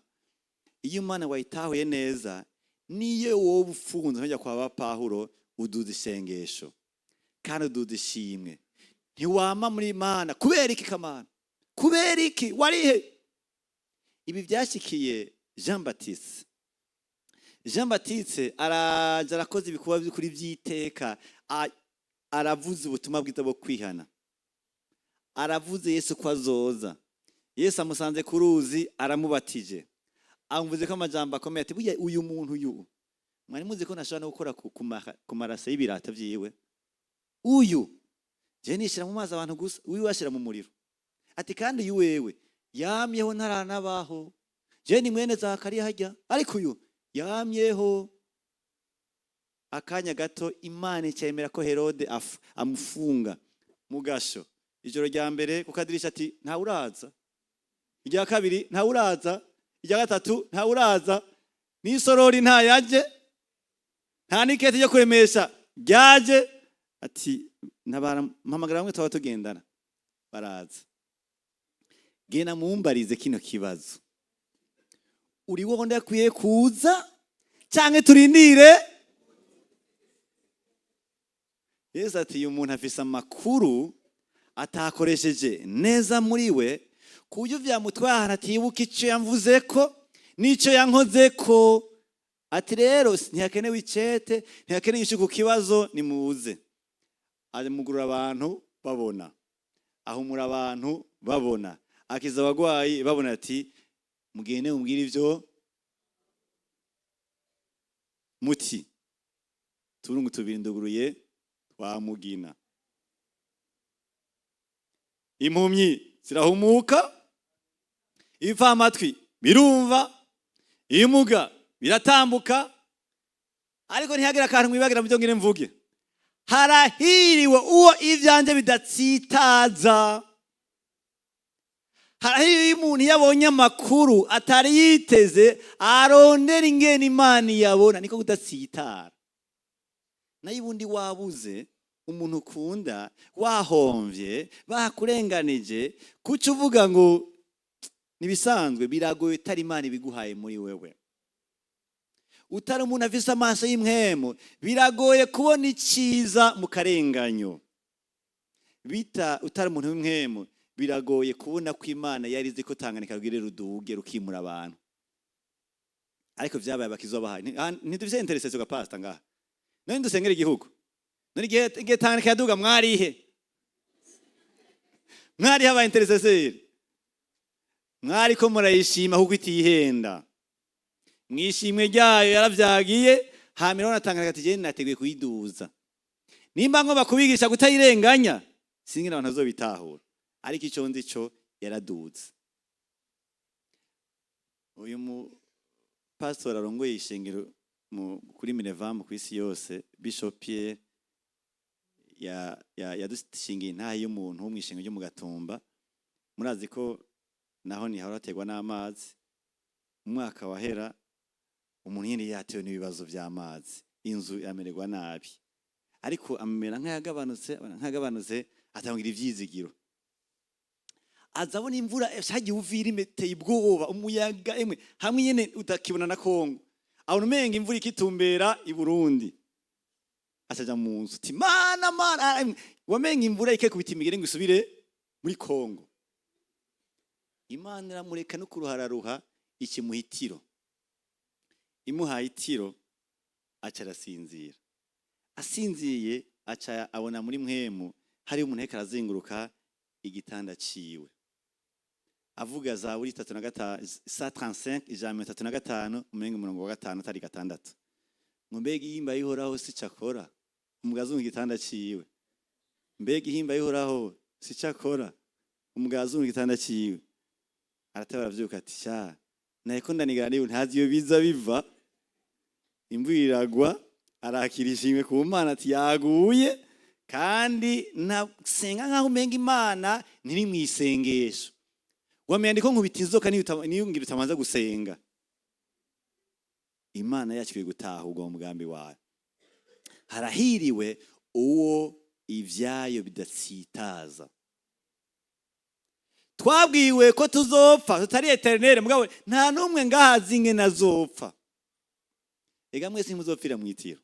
iyo Imana wayitahuye neza, niyo wowe ufunze nkajya kwa ba Pawulo, uduza isengesho kandi uduza ishimwe. Ntiwama muri Imana kubera iki kamana, kubera iki warihe? Ibi byashyikiye Jean Baptiste. Jean Baptiste araja arakoze ibikorwa by'ukuri by'iteka, aravuze ubutumwa bwiza bwo kwihana, aravuze Yesu ko azoza. Yesu amusanze ku ruzi, aramubatije, amuvuze ko amajambo akomeye, ati burya uyu muntu uyu mwari muzi ko ntashobora no gukora ku maraso y'ibirato vyiwe. Uyu je nishira mu mazi abantu gusa, uyu ashira mu muriro. Ati kandi uyu wewe yamyeho ntaranabaho. Je ni mwene Zakariya harya, ariko uyu yamyeho. Akanya gato Imana icemera ko Herode amufunga mu gasho. Ijoro rya mbere ku kadirisha ati ntawe uraza, irya kabiri ntawe uraza, irya gatatu ntawe uraza, n'isorori ntayaje, nta n'ikete ryo kuremesha ryaje. Ati ntabara, mpamagara bamwe twaba tugendana, baraza. Genda mumbarize kino kibazo: uri wowe ndakwiye kuza canke turindire Yesu? Ati uyu muntu afise amakuru atakoresheje neza muri we, ku buryo vyamutwaye ahantu atibuka ico yamvuzeko n'ico yankozeko. Ati rero ntihakenewe icete, ntihakenewe inyishu ku kibazo, nimuze. Amugurura abantu babona, ahumura abantu babona, akiza abagwayi babona. Ati Mugende mubwire ivyo muti turungu tubiri nduguruye twamugina, impumyi zirahumuka, ibipfamatwi birumva, ibimuga biratambuka. Ariko ntihagira akantu mwibagira mu byo ngire mvuge. Harahiriwe uwo ivyanje bidatsitaza. Harahiriwe iyo umuntu iyo abonye amakuru atari yiteze arondera ingene Imana iyabona, niko kudatsitara. Nayo ubundi wabuze umuntu ukunda, wahomvye, bakurenganije, kuca uvuga ngo nibisanzwe, biragoye utari Imana ibiguhaye muri wewe. Utari umuntu afise amaso y'impwemu, biragoye kubona iciza mu karenganyo. Bita utari umuntu w'impwemu, biragoye kubona ko Imana yari izi ko Tanganyika rugire ruduge rukimura abantu. Ariko vyabaye abakizwa bahaye. Ntidufise intercession ga pastor ngaha? None dusengera igihugu. None igihe Tanganyika yaduga mwarihe? Mwarihe aba intercesseur? Mwariko murayishima kuko itihenda. Mwishimwe ryayo yaravyagiye, hama irabona Tanganyika ati jewe nateguye kuyiduza. Nimba ngomba kubigisha kutayirenganya, singira abantu bazobitahura. Ariko ico nzi co yaraduze. Uyu mu pastor arongoye ishengero kuri Minevam ku isi yose, Bishop Pierre, yadushingiye intahe y'umuntu wo mw'ishengero ryo mu Gatumba. Murazi ko naho ntihahora haterwa n'amazi. Mu mwaka wahera umuntu nyene yatewe n'ibibazo vy'amazi, inzu iramererwa nabi, ariko amera nk'ayagabanutse, abona nk'ayagabanutse, atangira ivyizigiro. Aza abona imvura hagiye Uvira imeteye ubwoba, umuyaga emwe hamwe nyene utakibona na Kongo, abona umenga imvura ikitumbera i Burundi, acaja mu nzu ati mana mana, emwe wamenga imvura ikekubita imigere ngo isubire muri Kongo. Imana iramureka no kuruhararuha ikimuha itiro, imuhaye itiro aca arasinzira. Asinziye aca abona muri mpwemu hariho umuntu ariko arazenguruka igitanda ciwe, avuga Zaburi 35, 135, 135, umenga umurongo wa gatanu atari gatandatu, ngo mbega ihimba yihoraho si cakora, umugabo azunga igitanda ciwe. Mbega ihimba yihoraho si cakora, umugabo azunga igitanda ciwe. Arateba aravyuka ati sha nariko ndanigana niba ntazi iyo biza biva. Imvura iragwa, arakira ishimwe ku Mana ati yaguye, kandi nasenga nkaho umenga Imana ntiri mw'isengesho. Wamenya ndiko nkubita inzoka niyo ngira utamanza gusenga. Imana yacu ikwiye gutahurwa mu mugambi wayo. Harahiriwe uwo ivyayo bidatsitaza. Twabwiwe ko tuzopfa, tutari éternel, mugabo nta n'umwe ngaha azi ingene azopfa. Ega mwese ntimuzopfira mw'itiro.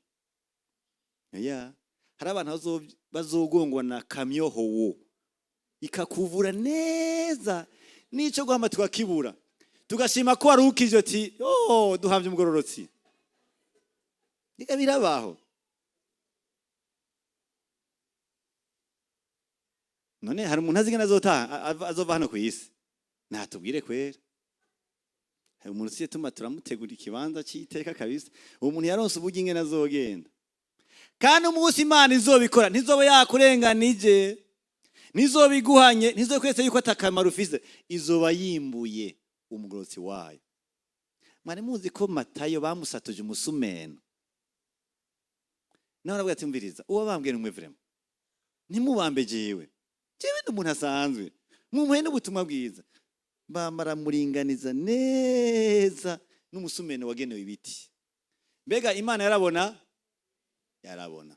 Oya, hari abantu bazogongwa na kamyo howo ikakuvura neza, n'ico guhamba tukakibura, tugashima ko wari ukije, ati oh duhamvye umugororotsi. Ega birabaho. None hari umuntu azi ingene azotaha, azova hano kw'isi? Natubwire kwera. Hari umuntu usiye tuma turamutegura ikibanza c'iteka kabisa. Uwo muntu yaronse uburyo ingene azogenda. Kandi umunsi Imana izobikora ntizoba yakurenganije, ntizoba iguhanye, ntizokwese yuko atakamaro ufise, izoba yimbuye umugororotsi wayo. Mwari muzi ko Matayo bamusatuje umusumeno? Nawe aravuga ati umviriza, uwo bambwiye ni umwe vraiment, ntimubambe jewe, jewe ndi umuntu asanzwe, mumuhe n'ubutumwa bwiza. Bamara muringaniza neza n'umusumeno wagenewe ibiti. Mbega Imana yarabona? Yarabona.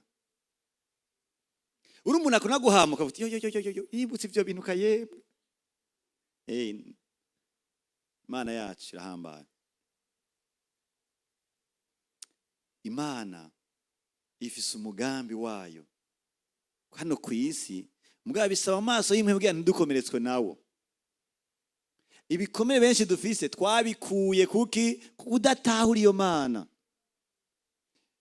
Uri umuntu akunda guhamuka uti yo yo yo yo yo, yibutse ivyo bintu kayemwe. Imana yacu irahambaye. Imana ifise umugambi wayo hano ku isi, mugabo bisaba amaso y'imwe kugira ntidukomeretswe nawo. Ibikomere benshi dufise twabikuye kuki? Kudatahura iyo Mana.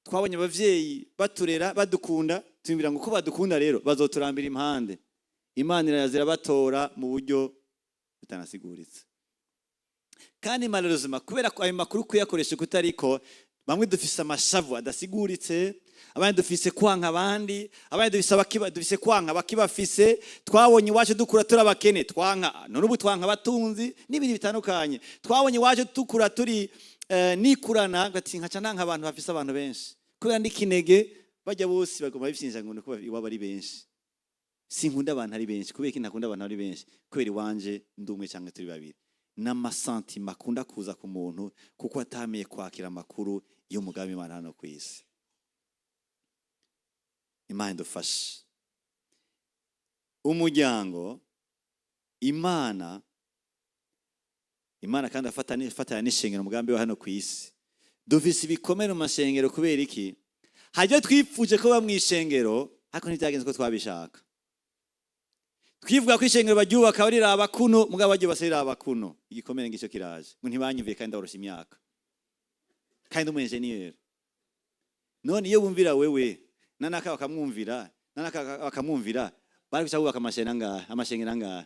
Twabonye abavyeyi baturera badukunda, tuyumvira ngo uko badukunda rero bazoturambira impande. Imana iraza irabatora mu buryo butanasiguritse. Kandi malheureusement, kubera ko ayo makuru kuyakoresha kutariko, bamwe dufise amashavu adasiguritse, abandi dufise kwanka abandi, abandi dufise abakiba, dufise kwanka abakibafise. Twabonye iwacu dukura turi abakene, twanka none ubu twanka abatunzi n'ibindi bitandukanye. Twabonye iwacu dukura turi nikurana ngati nkaca nanka abantu bafise abantu benshi kubera ndi kinege. Bajya bose bagoma bifyinja ngo nuko iwabo ari benshi. Sinkunda abantu ari benshi. Kubera iki ntakunda abantu ari benshi? Kubera iwanje ndi umwe cyangwa turi babiri. N'ama sentiments akunda kuza ku muntu kuko atamenye kwakira amakuru y'umugambi Imana hano ku isi. Imana idufashe. Umuryango, Imana kandi afatanya n'ishengero umugambi wa hano ku isi. Dufise ibikomere mu mashengero. Kubera iki? Hajya twifuje ko ba mu ishengero, ariko ntibyagenze uko twabishaka. Twivuga ko ishengero baryubaka bariraba kuno, mugabo baryubatse riraba kuno. Igikomere ngicyo kiraje ngo ntibanyumviye, kandi ndabarusha imyaka, kandi umu engineer. None iyo bumvira wewe nanaka bakamwumvira, nanaka bakamwumvira, bari guca bubaka amashengero angahe? Amashengero angahe?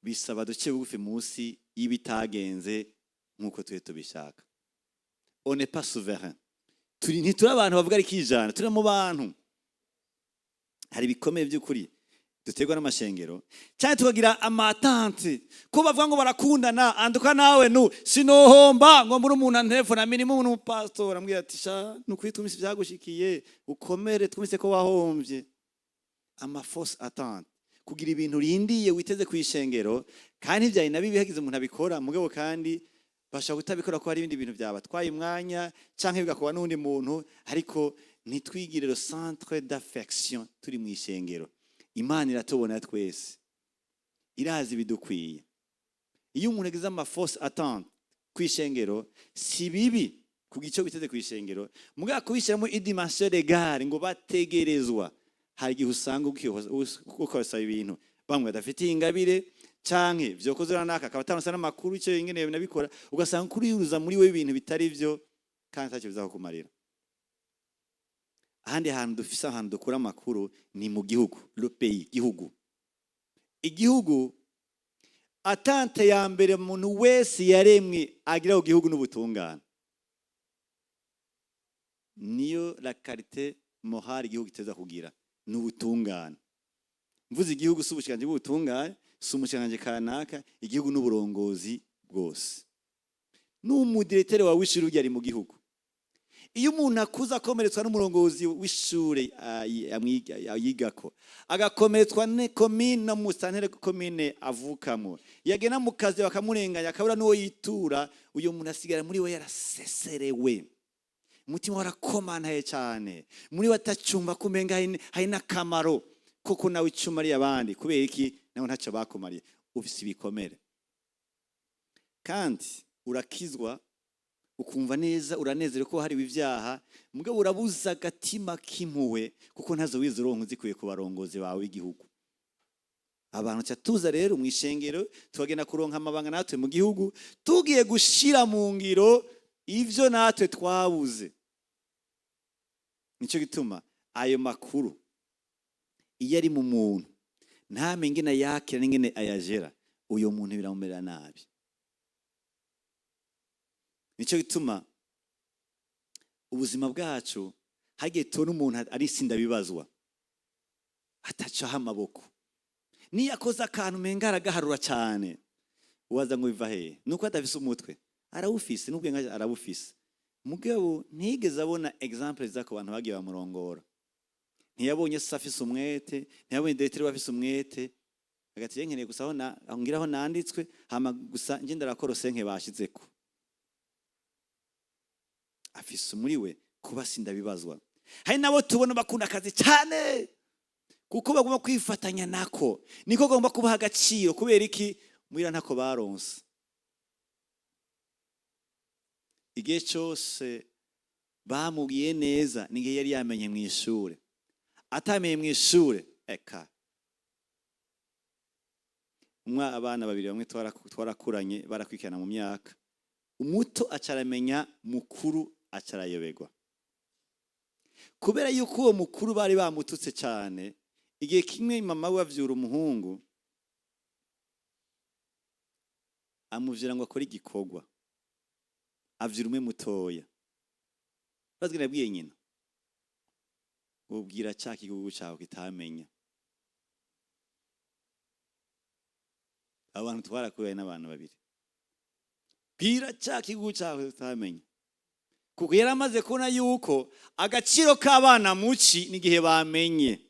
Bisaba duce bugufi munsi y'ibitagenze nk'uko twe tubishaka. On n'est pas souverain. Turi, ntituri abantu bavuga ari kijana, turi mu bantu. Hari ibikomeye by'ukuri duterwa n'amashengero, cyane tukagira ama attentes ko bavuga ngo barakundana. Anduka nawe nu sinohomba ngo muri umuntu antelefona, minimum n'umupastor ambwira ati: "Sha, nukuri twumvise ivyagushikiye, ukomere, twumvise ko wahombye." Ama fausses attentes, kugira ibintu urindiye witeze ku ishengero, kandi ntivyari na bibi hagize umuntu abikora, mugabo kandi bashobora kutabikora ko hari ibindi bintu byabatwaye umwanya canke bigakorwa n'uwundi muntu. Ariko ntitwigire le centre d'affection turi mu ishengero. Imana iratubona twese, irazi ibidukwiye. Iyo umuntu agize ama fausses attentes ku ishengero, si bibi kugira icyo witeze ku ishengero, mugabo kubishyiramo i dimension légale ngo bategerezwa, hari igihe usanga ukosaba ibintu bamwe badafitiye ingabire, canke vyokozwe n'aka akaba ataronse n'amakuru icyo ingene binabikora, ugasanga kuriyuruza muri we ibintu bitari vyo kandi atacyo bizakumarira. Ahandi hantu dufise ahantu dukura amakuru ni mu gihugu, le pays, gihugu. Igihugu, attente ya mbere umuntu wese yaremwe agira ku gihugu n'ubutungane. Niyo la qualité morale igihugu giteza kugira, ni ubutungane. Mvuze igihugu, si ubushikiranganji bw'ubutungane, si umushikiranganji kanaka. Igihugu n'uburongozi bwose, n'umu directeur wawe w'ishuri urya ari mu gihugu. Iyo umuntu akuze akomeretswa n'umurongozi w'ishure yigako, agakomeretswa ne komine no mu santere komine avukamo, yagenda mu kazi bakamurenganya, akabura n'uwo yitura, uyo muntu asigara muri we yaraseserewe, umutima warakomantaye cyane muri we, atacumva ko umenga hari n'akamaro koko nawe icuma ari abandi. Kubera iki? Nawe ntacyo bakumariye, ufise ibikomere. Kandi urakizwa, ukumva neza, uranezerewe ko hariwe ibyaha, mugabo urabuza agatima k'impuhwe kuko ntazo wize uronka uzikuye ku barongozi bawe b'igihugu. Abantu ca tuza rero mu ishengero, tukagenda kuronka amabanga natwe mu gihugu, tugiye gushira mu ngiro ivyo natwe twabuze. Nico gituma ayo makuru iyo ari mu muntu, ntamenye ingene ayakira n'ingene ayajera, uyo muntu biramumerera nabi. Nico gituma ubuzima bwacu hagiye tubona umuntu ari sindabibazwa, atacaho amaboko, niyo akoze akantu umenga aragaharura cyane, waza ngo biva hehe? Nuko adafise umutwe. Arawufise n'ubwenge arabufise, mugabo ntiyigeze abona exemple za ku bantu bagiye bamurongora. Ntiyabonye se afise umwete, ntiyabonye directeur we afise umwete. Hagati nkeneye gusa aho ngira aho nanditswe, hama gusa nje ndarakora senke bashizeko. Afise muri we kuba sindabibazwa. Hari nabo tubona bakunda akazi cyane kuko bagomba kwifatanya nako, niko bagomba kubaha agaciro. Kubera iki? Muhira ntako baronse. Igihe cyose bamubwiye neza n'igihe yari yamenye mu ishure. Atamenye mu ishure, eka umwe, abana babiri bamwe twarakuranye, barakwikirana mu myaka, umuto acaramenya, mukuru acarayoberwa kubera yuko uwo mukuru bari bamututse cyane. Igihe kimwe mama we avyura umuhungu. Amuvyura ngo akore igikorwa, avyura umwe mutoya. Bazwi nabwiye nyina, ubwira ca kigugu cawe kitamenya. Abantu twarakuye n'abantu babiri, bwira ca kigugu cawe kitamenya, kuko yari amaze kubona yuko agaciro k'abana muci n'igihe bamenye.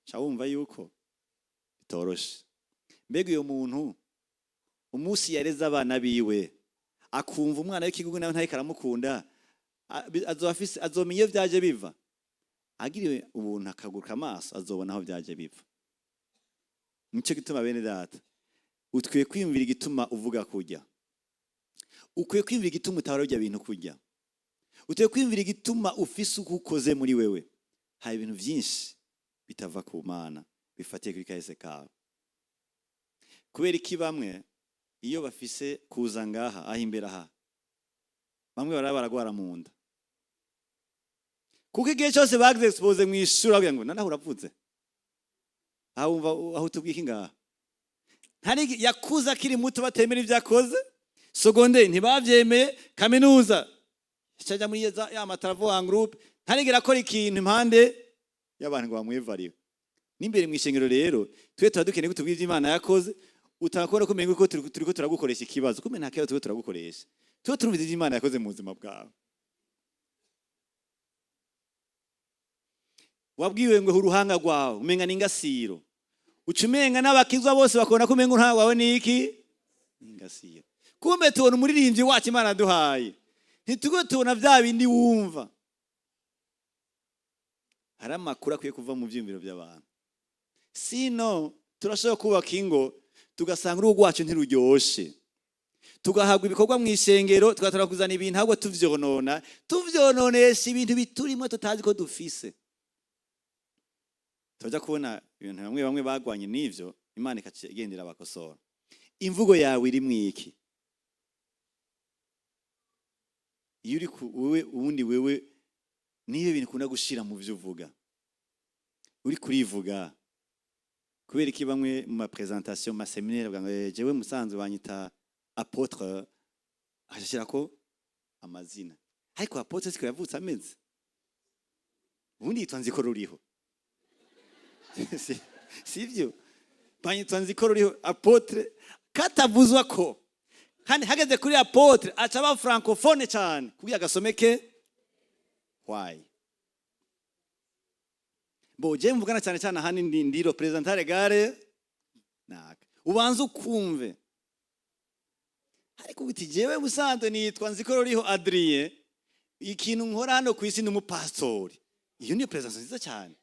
Ca wumva yuko bitoroshe. Mbega uyo muntu umunsi yareze abana biwe, akumva umwana w'ikigugu nawe ntariko aramukunda, azoba afise, azomenya iyo vyaje biva. Agiriwe ubuntu akaguruka amaso, azobona aho vyaje biva. Nico gituma, bene data, ukwiye kwiyumvira igituma uvuga kurya, ukwiye kwiyumvira igituma utahora urya bintu kurya, ukwiye kwiyumvira igituma ufise uko ukoze muri wewe. Hari ibintu vyinshi bitava ku Mana, bifatiye kuri kahise kawe. Kubera iki bamwe iyo bafise kuza ngaha aho imbere aha, bamwe baraba baragwara mu nda? Kuko igihe cyose bagize exposé mu ishuri, bagira ngo noneho uravuze aho, wumva aho utubwika ngaha. Ntari yakuze akiri muto batemera ibyo akoze, secondaire ntibavyemeye, kaminuza cyajya muri ya ma travaux en groupe, ntarigera akora ikintu impande y'abantu ngo bamwevariwe. N'imbere mu ishengero rero, twe tuba dukeneye ko tubwira ivyo Imana yakoze. Utakora kumenya ko turiko turagukoresha ikibazo, kumbe nta kibazo turiko turagukoresha, tuba turumva ivyo Imana yakoze mu buzima bwawe. Wabwiwe ngo uruhanga rwawe umenga ni ingasiro, uca umenga n'abakizwa bose bakabona ko umenga uruhanga rwawe ni iki? Ni ingasiro. Kumbe tubona umuririmbyi wacu Imana yaduhaye, ntitugo tubona vya bindi wumva. Hari amakuru akwiye kuva mu vyiyumviro by'abantu, sino turashobora kubaka ingo tugasanga urugo rwacu ntiruryoshe, tugahabwa ibikorwa mu ishengero, tugatora kuzana ibintu, ahubwo tuvyonona, tuvyononesha ibintu biturimo tutazi ko dufise. Tujya kubona ibintu bamwe bamwe bagwanye n'ivyo, Imana ikaca igendera abakosora. Imvugo yawe iri mwiki? Iyo uri wewe ubundi, wewe niyo bintu ukunda gushira mu vyo uvuga, uri kurivuga. Kubera iki bamwe mu ma présentation, mu ma séminaire, bavuga ngo "Jewe musanzwe banyita apôtre", agashirako amazina, ariko apôtre siko yavutse ameze. Ubundi yitwa Nziko ruriho. Sivyo? Banyitwa Nziko ruriho apôtre, katavuzwa ko kandi hageze kuri apôtre aca aba francophone cyane kugira agasomeke. Why? Bo je mvugana cyane cyane ahanini ndi représentant légal naka, ubanza ukumve. Ariko uti jewe musanzwe nitwa Nziko ruriho Adrien, ikintu nkora hano ku isi ni umupastori. Iyo niyo présentation nziza cyane,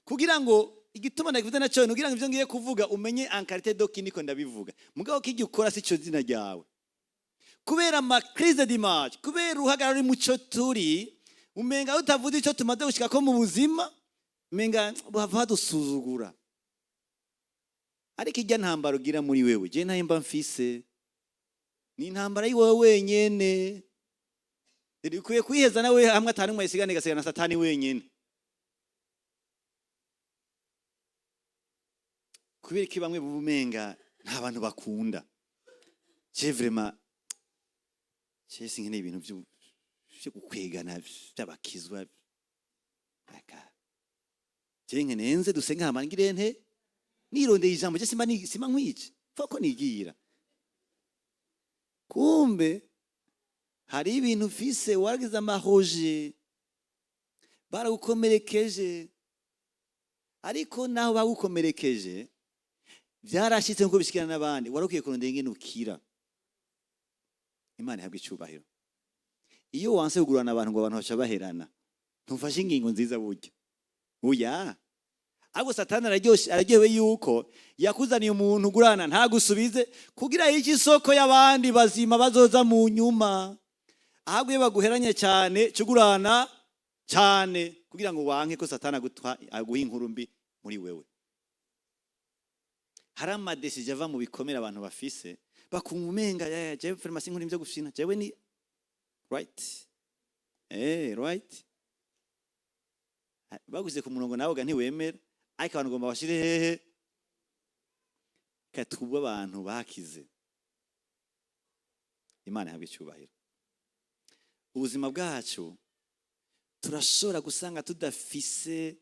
kugira ngo igituma ndakivuze nacyo ni kugira ngo ivyo ngiye kuvuga umenye en qualité de qui niko ndabivuga. Mugabo kijya ukora si cyo zina ryawe, kubera ama crise d'image, kubera uruhagarara ruri muco turi, umenga utavuze icyo tumaze gushika ko mu buzima, umenga bava badusuzugura. Ariko ijya ntambara ugira muri wewe, je ntayo mba mfise, ni intambara y'iwowe wenyene. Rero ukwiye kwiheza nawe hamwe atari umwe yisigana, igasigana na Satani wenyene. Kubera iki bamwe bumenga nta bantu bakunda? Je vraiment, je sinkeneye ibintu vyo gukwegana vy'abakizwa. Aka je nkeneye nze dusenga, hama ngire nte nirondeye ijambo. Je simba simba nkwice ko nigira. Kumbe hari ibintu ufise, waragize amahoje, baragukomerekeje, ariko naho bagukomerekeje byarashitse nkuko bishikira n'abandi, wari ukwiye kurondera ingene ukira. Imana ihabwa icubahiro. Iyo wanse kugurana abantu ngo abantu baca baherana, ntufashe ingingo nziza burya. Oya, ahubwo Satani araryoshe, araryohewe yuko yakuzaniye umuntu ugurana ntagusubize, kugira yice isoko y'abandi bazima bazoza mu nyuma. Ahubwo iyo baguheranye cyane, cugurana cyane kugira ngo wanke ko Satani aguha inkuru mbi muri wewe. Hari ama décisions ava mu bikomere abantu bafise, bakumva umenga jewe vraiment sinkora ivyo gufyina, jewe ni right, right. Baguze ku murongo nawe ga ntiwemera, ariko abantu ugomba bashire hehe? Katuba abantu bakize. Imana ihabwe icyubahiro. Ubuzima bwacu turashobora gusanga tudafise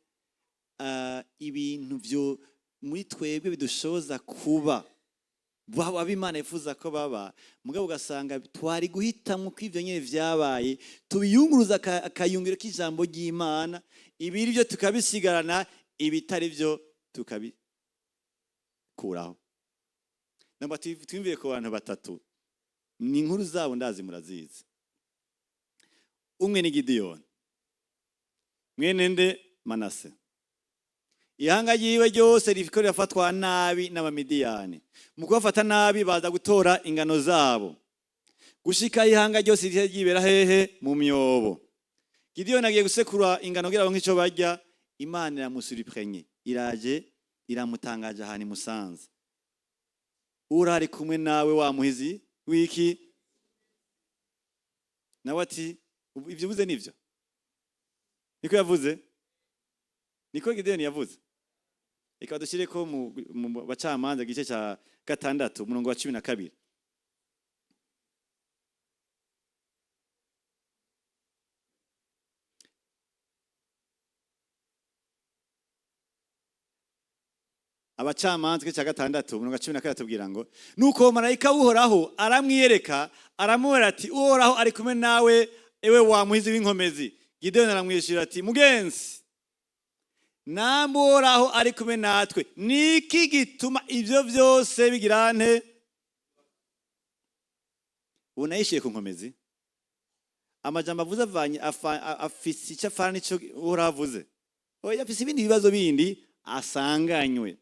ibintu byo muri twebwe bidushoboza kuba abo Imana yifuza ko baba, mugabo ugasanga twari guhitamo ko ibyo nyine vyabaye, tubiyunguruza akayungiro k'ijambo ry'Imana, ibiri byo tukabisigarana, ibitari byo tukabikuraho. Namba twiyumviye ku bantu batatu, ni inkuru zabo ndazi murazizi. Umwe ni Gidiyoni, mwene nde? Manase. Ihanga ryiwe ryose ririko rirafatwa nabi n'Abamidiyani. Mu kubafata nabi baza gutora ingano zabo, gushika ihanga ryose rije ryibera hehe? Mu myobo. Gidiyoni agiye gusekura ingano kugira baronke ico barya. Imana iramusuriprenye, iraje iramutangaje ahantu imusanze. Urari kumwe nawe wa muhizi wiki? Nawe ati: "Ibyo uvuze nivyo." Niko yavuze, niko Gideyoni yavuze. Reka dushyire ko mu Bacamanza igice cya 6, umurongo wa 12. Abacamanza igice cya 6, umurongo wa 12, atubwira ngo: "Nuko marayika w'Uhoraho aramwiyereka, aramubwira ati: 'Uhoraho ari kumwe nawe, ewe wa muhizi w'inkomezi.' Gideyoni aramwishyura ati: 'Mugenzi, namwe Uhoraho ari kumwe natwe, niki gituma ibyo byose bigira nte?'" Ubu nayishyuye ku nkomezi. Amajambo avuze avanye afise icyo afana n'icyo Uhoraho avuze? Oya, afise ibindi bibazo bindi asanganywe.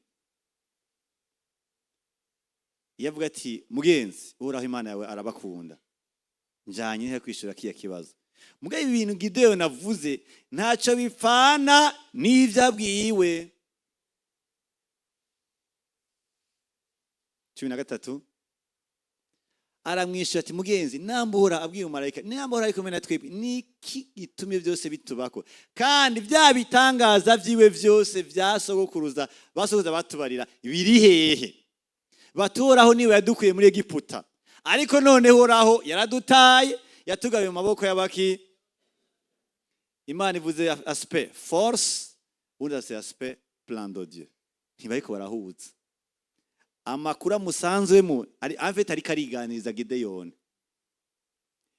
Iyo avuga ati: "Mugenzi, Uhoraho Imana yawe arabakunda," njanye ntihe kwishura kiya kibazo. Mugabo ibi bintu Gideyoni avuze ntacyo bipfana n'ibyo abwiwe. 13, aramwishyura ati: "Mugenzi, nambura," abwiye umumarayika, "nambura ari kumwe na twebwe, niki gitumye byose bitubako? Kandi bya bitangaza byiwe byose bya sogokuruza basogokuruza batubarira biri hehe? Batuhoraho niwe yadukuye muri Egiputa, ariko noneho Uhoraho yaradutaye, yatugabiye mu maboko y'abaki." Imana ivuze aspect force, ubundi afise aspect plan de Dieu. Ntibariko barahuza. Amakuru amusanzwemo ari en fait ariko ariganiriza Gideyoni.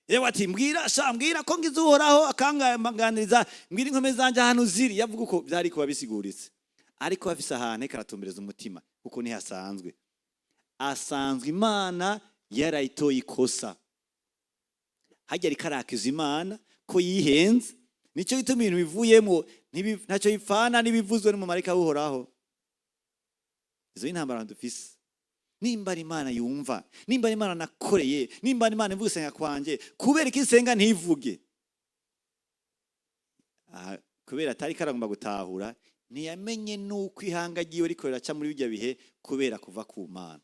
Yewe ati: "Mbwira sha, mbwira ko ngize Uhoraho akanganiriza, mbwira inkome zanje ahantu ziri." Yavuga uko byari kuba bisiguritse, ariko afise ahantu ariko aratumbereza umutima, kuko ntihasanzwe. Asanzwe Imana yarayitoye ikosa hajya, ariko arakiza Imana ko yihenze. Nicyo gituma ibintu bivuyemo ntacyo bipfana n'ibivuzwe n'umumarayika w'Uhoraho. Izo ni intambara dufise. Nimba ari Imana yumva, nimba ari Imana nakoreye, nimba ari Imana ivuga isenga kwanje, kubera ko isenga ntivuge? Aha, kubera atari karagomba gutahura, ntiyamenye nuko ihanga ryiwe riko riraca muri bijya bihe kubera kuva ku Mana.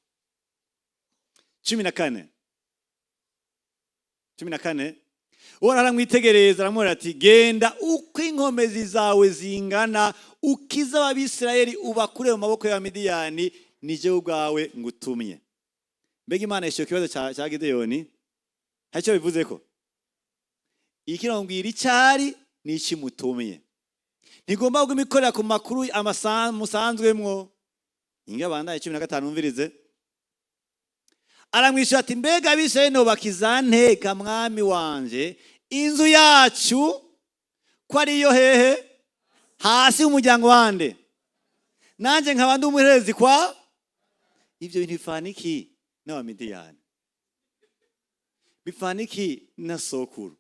14, 14, Uhoraho aramwitegereza, aramubwira ati: "Genda uko inkomezi zawe zingana, ukize Abisirayeli, ubakure mu maboko y'Abamidiyani, ni jewe ubwawe ngutumye." Mbega Imana yishyuye ikibazo cya Gideyoni? Hari icyo bivuze ko ikirongwira icyari n'ikimutumye. Ntigomba kuguma ikorera ku makuru musanzwemwo. Inga bandaye 15, umvirize. Aramwishyura ati: "Mbega Abisirayeli nobakiza nteka, mwami wanje, inzu yacu ko ariyo hehe hasi y'umuryango wande, nanjye nkaba ndi umuherezi kwa?" Ibyo bintu bipfana iki n'Abamidiyani? Bipfana iki na sokuru?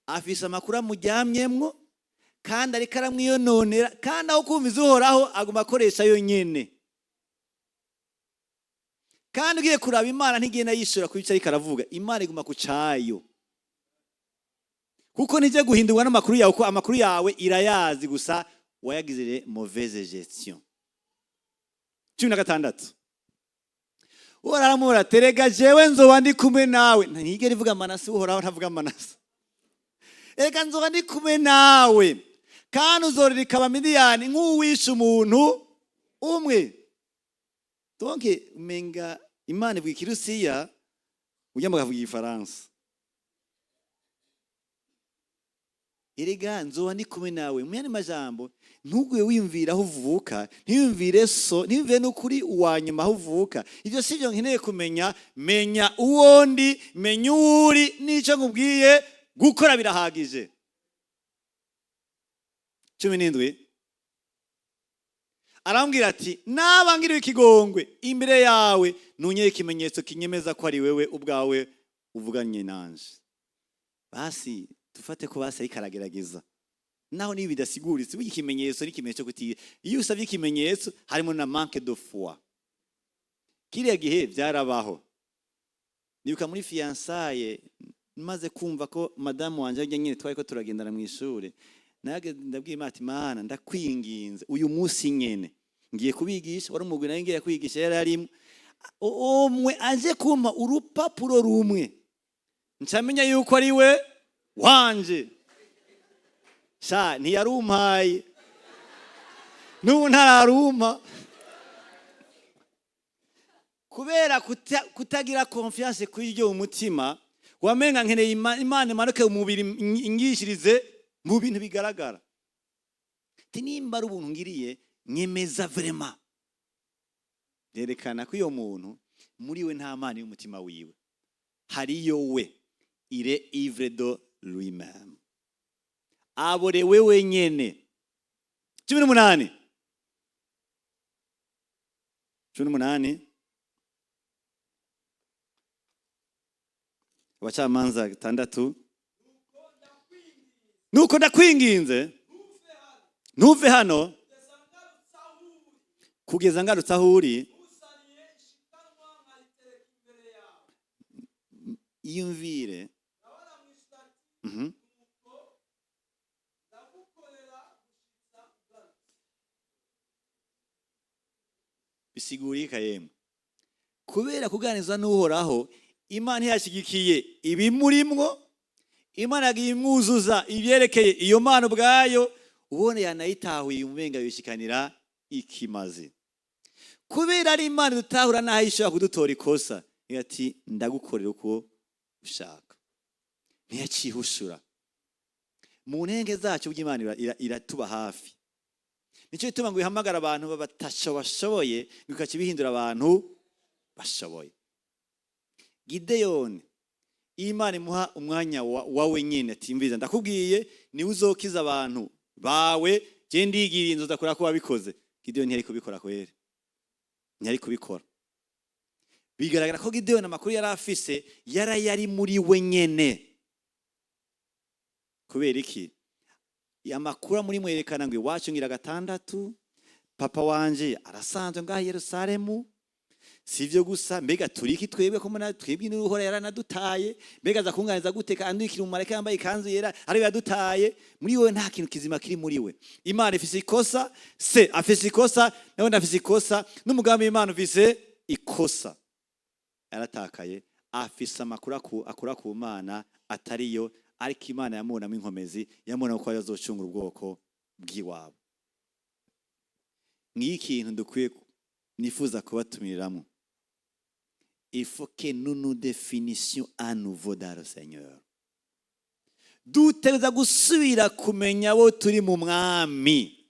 Afise amakuru amuryamyemwo kandi ariko aramwiyononera, kandi aho kumva Uhoraho aguma akoresha yo nyene. Kandi ugiye kuraba, Imana ntigenda yishura ku icyo ariko aravuga. Imana iguma ku cayo, kuko ntijya guhindurwa n'amakuru yawe, kuko amakuru yawe irayazi, gusa wayagize mauvaise gestion. 16, Uhoraho aramubwira ati: "Erega jewe nzoba ndi kumwe nawe." Ntigera ivuga Manase. Uhoraho ntavuga Manase. "Erega nzoba ndi kumwe nawe, kandi uzorereka Abamidiyani nk'uwishe umuntu umwe." Donc umenga Imana ivuga Ikirusiya, ujya mukavuga Igifaransa. Erega nzoba ndi kumwe nawe. Mu yandi majambo, ntuguye wiyumvira aho uvuka, ntiyumvire so, ntiyumvire n'ukuri uwa nyuma aho uvuka. Ibyo si byo nkeneye kumenya. Menya uwo ndi, menya uwo uri, n'icyo nkubwiye gukora birahagije. 17, arambwira ati: "Naba ngiriwe ikigongwe imbere yawe, ntunyere ikimenyetso kinyemeza ko ari wewe ubwawe uvuganye nanje." Basi dufate ko basi ariko aragerageza, naho niba bidasiguritse. Burya ikimenyetso ni ikimenyetso cyo kuti iyo usabye ikimenyetso harimo na manque de foi. Kiriya gihe byarabaho. Nibuka muri fiançailles, maze kumva ko madamu wanje ajya nyine, twari ko turagendana mu ishuri, nage ndabwira Imana ati: "Mana, ndakwinginze, uyu munsi nyene ngiye kubigisha." Wari umugwi nawe ngiye kwigisha, yari arimo umwe aje kumpa urupapuro rumwe, ncamenya yuko ari we wanje. Sha, ntiyarumpaye, n'ubu ntararumpa, kubera kutagira confiance kuri iryo mu mutima. Wamenga nkeneye Imana imanuke mu mubiri, ingishirize mu bintu bigaragara. Ati: "Nimba ari ubuntu ngiriye, nyemeza vraiment." Byerekana ko iyo muntu muri we nta Mana y'umutima wiwe hariyo, we il est ivre de lui-même, aborewe wenyene. 18, 18, Abacamanza 6. "Nuko ndakwinginze, ntuve hano kugeza ngarutse aho uri." Nkuzaniye ishikanwa nkayitereka imbere yawe. Iyumvire. Nawe aramwishyura ati: "Nuko ndagukorera gushitsa ugarutse." Bisigurika yemwe, kubera kuganizwa n'Uhoraho, Imana ntiyashyigikiye ibimurimwo. Imana yagiye imwuzuza ibyerekeye iyo mana ubwayo. Ubone yanayitahuye, umenga yishikanira ikimazi. Kubera ari Imana dutahura n'aho ishobora kudutora ikosa, ati: "Ndagukorera uko ushaka." Ntiyacihushura mu ntenge zacu. Burya Imana iratuba hafi. Nicyo gituma ngo ihamagara abantu batasho bashoboye, bikaca bihindura abantu bashoboye. Gideyoni, iyo Imana imuha umwanya wawe nyine, ati: "Mviza, ndakubwiye, niwe uzokiza abantu bawe, je ndigiriye inzu ndakora ko wabikoze," Gideyoni ntiyari kubikora kwere, ntiyari kubikora. Bigaragara ko Gideyoni amakuru yari afise yari muri we nyene. Kubera iki? Amakuru muri mwerekana ngo iwacu ngira gatandatu, papa wanje arasanzwe ngaha i Yerusalemu. Si ibyo gusa, mbega turi iki twebwe, ko muna twebwe n'Uhora yaranadutaye? Mbega aza kunganiza gute kandi ukiri umumarayika yambaye ikanzu yera ariwe yadutaye? Muri wewe nta kintu kizima kiri muri we. Imana ifise ikosa, se afise ikosa, nawe ndafise ikosa, n'umugambi w'Imana ufise ikosa. Yaratakaye, afise amakuru akura ku Mana atariyo, ariko Imana yamubonamo inkomezi, yamubonamo ko azocungura ubwoko bw'iwabo. Ngiyi ikintu dukwiye, nifuza kubatumiriramo: il faut que nous nous définissions à nouveau dans le Seigneur. Dutegereza gusubira kumenya abo turi mu Mwami.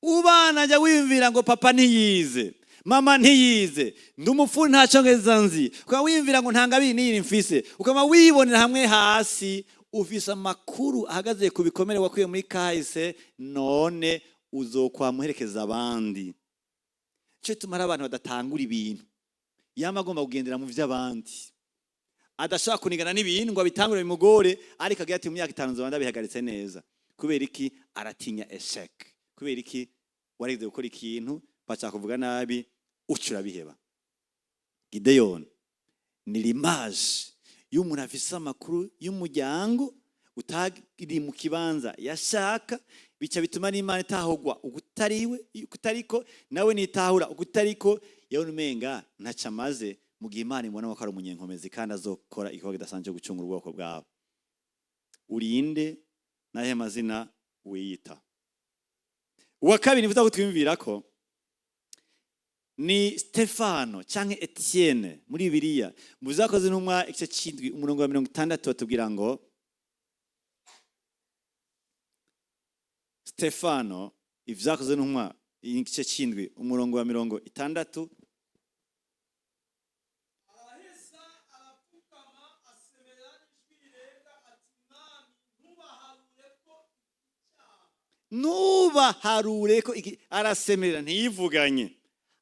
Ubana ajya wiyumvira ngo papa ntiyize, mama ntiyize, ndi umupfu, nta cyongereza nzi, ukaba wiyumvira ngo nta ngabire n'iyi mfise, ukaba wibonera hamwe hasi. Ufise amakuru ahagaze ku bikomere wakuye muri kahise, none uzokwamuherekeza abandi. Cyo tumara abantu badatangura ibintu, yama agomba kugendera mu by'abandi, adashobora kunigana n'ibintu ngo abitangure bimugore, ariko agira ati: "Mu myaka 5 nzoba ndabihagaritse neza." Kubera iki? Aratinya échec. Kubera iki? Warigeze gukora ikintu, bashaka kuvuga nabi, uca urabiheba. Gideyoni ni l'image y'umuntu afise amakuru y'umuryango utari mu kibanza yashaka, bica bituma n'Imana itahugwa ukutariwe, ukutariko nawe nitahura ukutariko. Yewe, umenga ntaco amaze, mu gihe Imana imubona ko ari umunyenkomezi kandi azokora igikorwa kidasanzwe cyo gucungura ubwoko bwawe. Urinde n'ahe mazina wiyita? Uwa kabiri nifuza kutwiyumvira ko Ni Stefano cyangwa Etienne muri Bibiliya. Mu Byakoze Intumwa igice c'indwi, umurongo wa 60, batubwira ngo Stefano, Ibyakoze Intumwa igice c'indwi, umurongo wa 60. Araheza arapfukama, asemerera n'ijwi rirenga ati: "Mwami, ntubaharure ko icyaha." Ntubaharure ko iki. Arasemerera, ntiyivuganye,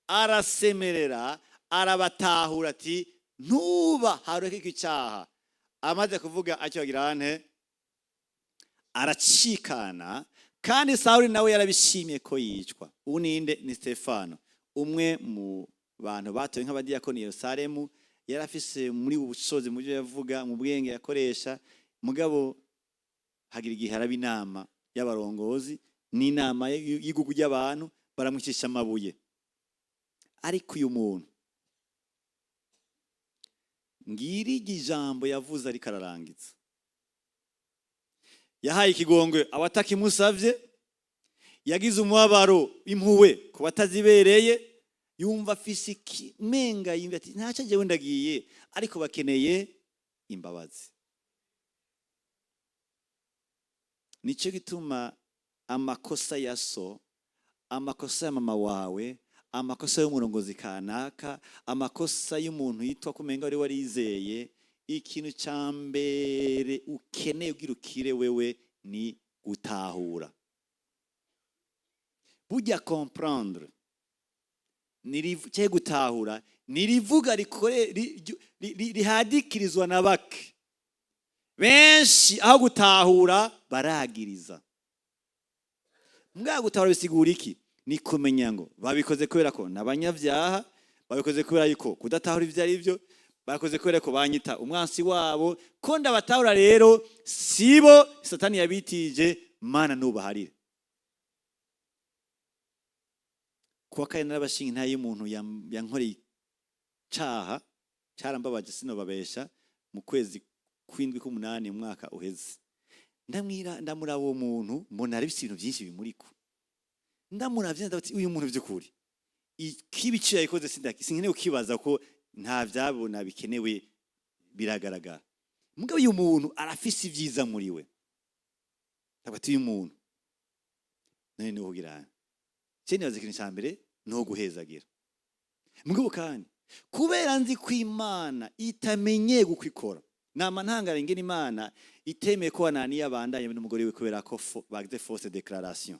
arasemerera, arabatahura ati: "Ntubaharure ko iki cyaha." Amaze kuvuga atyo agira nte? Aracikana. Kandi Sawuli nawe yarabishimiye ko yicwa. Ubu ninde? Ni Stefano, umwe mu bantu batowe nk'abadiyakoni i Yerusalemu. Yari afise muri ubu bushobozi mu byo yavuga, mu bwenge yakoresha. Mugabo hagira igihe haraba inama y'abarongozi n'inama y'igugu ry'abantu, baramwicisha amabuye. Ariko uyu muntu, ngiri ijambo yavuze ariko ararangiza: yahaye ikigongwe abatakimusavye, yagize umubabaro, impuwe ku batazibereye. Yumva afise ikimenga, yumva ati: "Ntacyo, jewe ndagiye, ariko bakeneye imbabazi." Nicyo gituma amakosa ya so, amakosa ya mama wawe, amakosa y'umurongozi kanaka, amakosa y'umuntu yitwa kumenga wari warizeye, ikintu cya mbere ukeneye ugira ukire wewe ni gutahura. Burya comprendre cyangwa gutahura ni rivuga rihadikirizwa na bake. Benshi aho gutahura baragiriza. Mbwa gutahura bisigura iki? Ni kumenya ngo babikoze kubera ko n'abanyabyaha, babikoze kubera yuko kudatahura ibyo ari byo, bakoze kubera ko banyita umwansi wabo, ko ndabatahura rero sibo, Satani yabitije. Mana, nubaharire. Kuwa kane narabashinga intahe y'umuntu yankoreye icaha carambabaje, sinobabesha, mu kwezi kw'indwi, k'umunani, mu mwaka uheze. Ndamwira, ndamuraba uwo muntu, mbona hari ibintu byinshi bimuriko. Ndamuravye, ndavuga ati: "Uyu muntu by'ukuri ikibi cyo yayikoze sinkeneye kukibaza ko nta vyabona bikenewe, biragaragara. Mugabo uyu muntu arafise ibyiza muri we." Ndavuga ati: "Uyu muntu none ni kugira cyo nibaza ikintu cya mbere ni uguhezagira." Mugabo kandi kubera nzi ko Imana itamenye gukwikora, nama ntangara ingene Imana itemeye ko Ananiya abandanye n'umugore we kubera ko bagize fausse déclaration,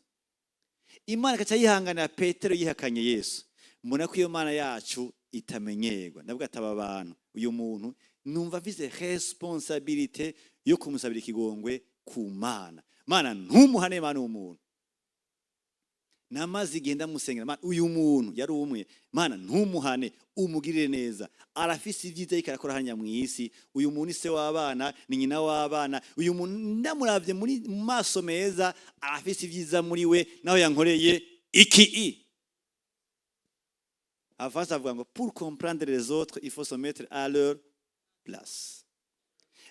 Imana ikaca yihanganira Petero yihakanye Yesu. Mbona ko iyo Mana yacu itamenyerwa. Ndavuga ati: "Aba bantu, uyu muntu numva afise responsabilité yo kumusabira ikigongwe ku Mana. Mana, ntumuhane, Mana, uwo muntu." Namaze igihe ndamusengera: "Mana, uyu muntu yari umwe, Mana, ntumuhane, umugirire neza, arafise ibyiza ariko arakora hanya mu isi. Uyu muntu ni se w'abana, ni nyina w'abana. Uyu muntu ndamuravye muri mu maso meza, arafise ibyiza muri we naho yankoreye iki." I Abafaransa bavuga ngo: "Pour comprendre les autres, il faut se mettre à leur place."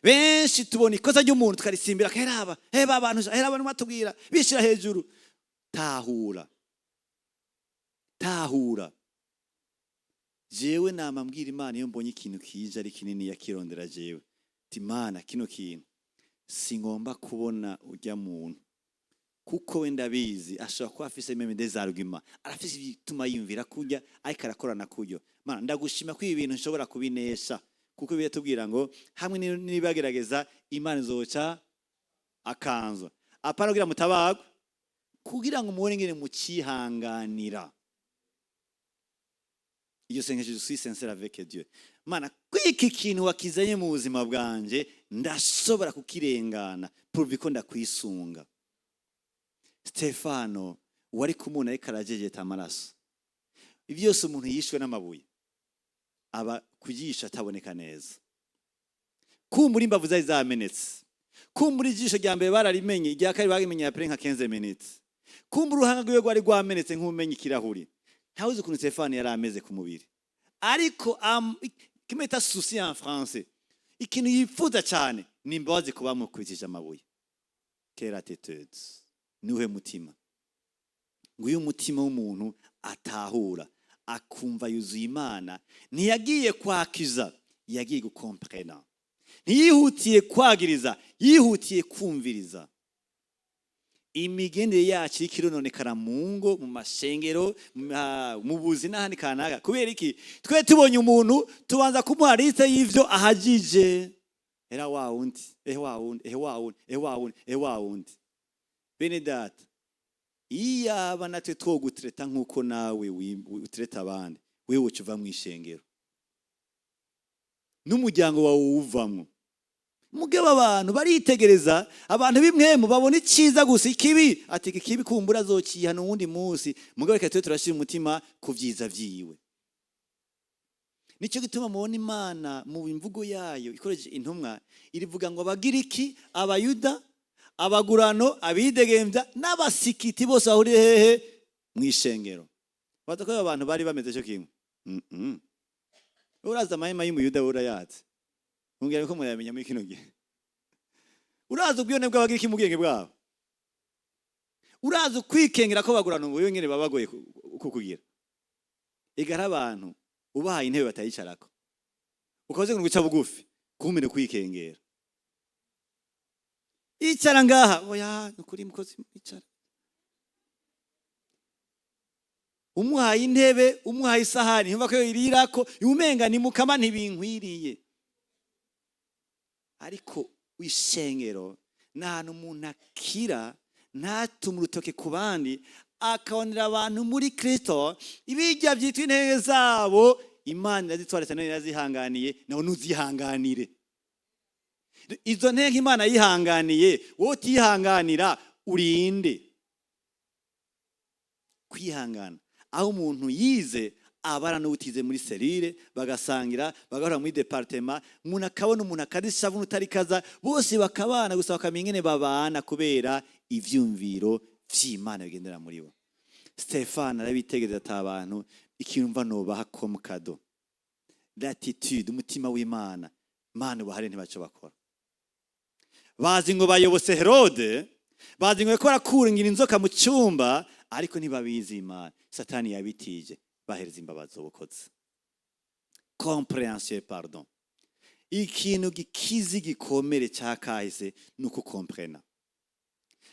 Benshi tubona ikosa ry'umuntu tukarisimbira, heraba heba abantu, hera abantu batubwira bishira hejuru. Tahura, tahura. Jewe nama mbwira Imana iyo mbonye ikintu kije ari kinini yakirondera jewe, ti: "Mana, kino kintu singomba kubona ujya muntu, kuko we ndabizi ashobora kuba afise même des arguments, arafise ibituma yiyumvira kurya ariko arakorana kuryo. Mana, ndagushima ko ibi bintu nshobora kubinesha, kuko biratubwira ngo hamwe nibagerageza Imana izoca akanzo apana kugira mutabagwe, kugira ngo mubone ingene mucihanganira." Iyo sengesho, je suis sincère avec Dieu: "Mana, kwiki kintu wakizanye mu buzima bwanje ndashobora kukirengana pourvu ko ndakwisunga." Stefano wari kumuna ariko arajejeta amaraso. Ibyo byose, umuntu yishwe n'amabuye aba kujisha ataboneka neza, kumbura imbavu zari zamenetse, kumbura ijisho rya mbere bararimenye, irya kabiri barimenye après nka 15 minutes, kumbura uruhanga rwiwe rwari rwamenetse nk'umenya ikirahuri. Ntawuzi ukuntu Stefano yari ameze ku mubiri, ariko kimwe bita souci en français, ikintu yifuza cyane ni imbabazi ku bamukubitije amabuye. Quelle attitude! Niwe mutima. Nguyu umutima w'umuntu atahura. Akumva yuzuye Imana. Ntiyagiye kwakiza, yagiye gukomprena. Ntiyihutiye kwagiriza, yihutiye kumviriza. Imigendere yacu iriko irononekara mu ngo, mu mashengero, mu buzi n'ahandi kanaka. Kubera iki? Twe tubonye umuntu, tubanza kumuha liste y'ivyo ahagije. Era wa wundi, ehe wa wundi, ehe wa wundi, ehe wa wundi, ehe wa wundi. Bene data, iyaba natwe twogutreta nk'uko nawe utreta abandi, wewe woca uva mw'ishengero n'umuryango wawe uwuvamwo. Mugabo abantu baritegereza abantu b'imwemu, babona icyiza gusa, ikibi ati iki kibi kumbura azokihana uwundi munsi. Mugabo reka tube turashyira umutima ku vyiza vyiwe. Nicyo gituma mubona Imana mu mvugo yayo ikoresheje intumwa irivuga ngo Abagiriki, Abayuda, abagurano, abidegembya n'Abasikiti bose bahuriye hehe? Mu ishengero. Baza ko abantu bari bameze cyo kimwe. Uraza amahema y'Umuyuda, urayazi, mubwira ko murayamenya muri kino gihe. Urazi ubwiyone bw'Abagiriki mu bwenge bwabo, urazi ukwikengera ko bagurana ubu nyene baba bagoye kukugira. Igara abantu ubahaye intebe batayicarako, ukaze ngo guca bugufi kumene kwikengera, icara ngaha, oya nukuri mukozi icara. Umuhaye intebe, umuhaye isahani, ntumva ko irirako, umenga ni mukama, ntibinkwiriye. Ariko ishengero ni ahantu umuntu akira, ntatume urutoke ku bandi, akabonera abantu muri Kristo. Ibijya byitwa intege zabo, Imana irazitwara cyane, irazihanganiye. Nawe ntuzihanganire izo ntege Imana yihanganiye, wowe utihanganira urinde kwihangana. Aho umuntu yize abara n'ubutize muri cellule, bagasangira, bagahora muri département, umuntu akabona umuntu akadishavu n'utarikaza, bose bakabana gusa, bakamenya ingene babana kubera ivyumviro vy'Imana bigendera muri bo. Stefano arabitegereza ati abantu ikintu mva nobaha comme cadeau, l'attitude, umutima w'Imana. Mana ubahare, ntibaco bakora. Bazi ngo bayobose Herode, bazi ngo bariko barakuringira inzoka mu cyumba, ariko ntibabizi Imana. Satani yabitije, bahereza imbabazi ubukozi. Compréhension, pardon. Ikintu gikiza igikomere cya kahise ni ukukomprena.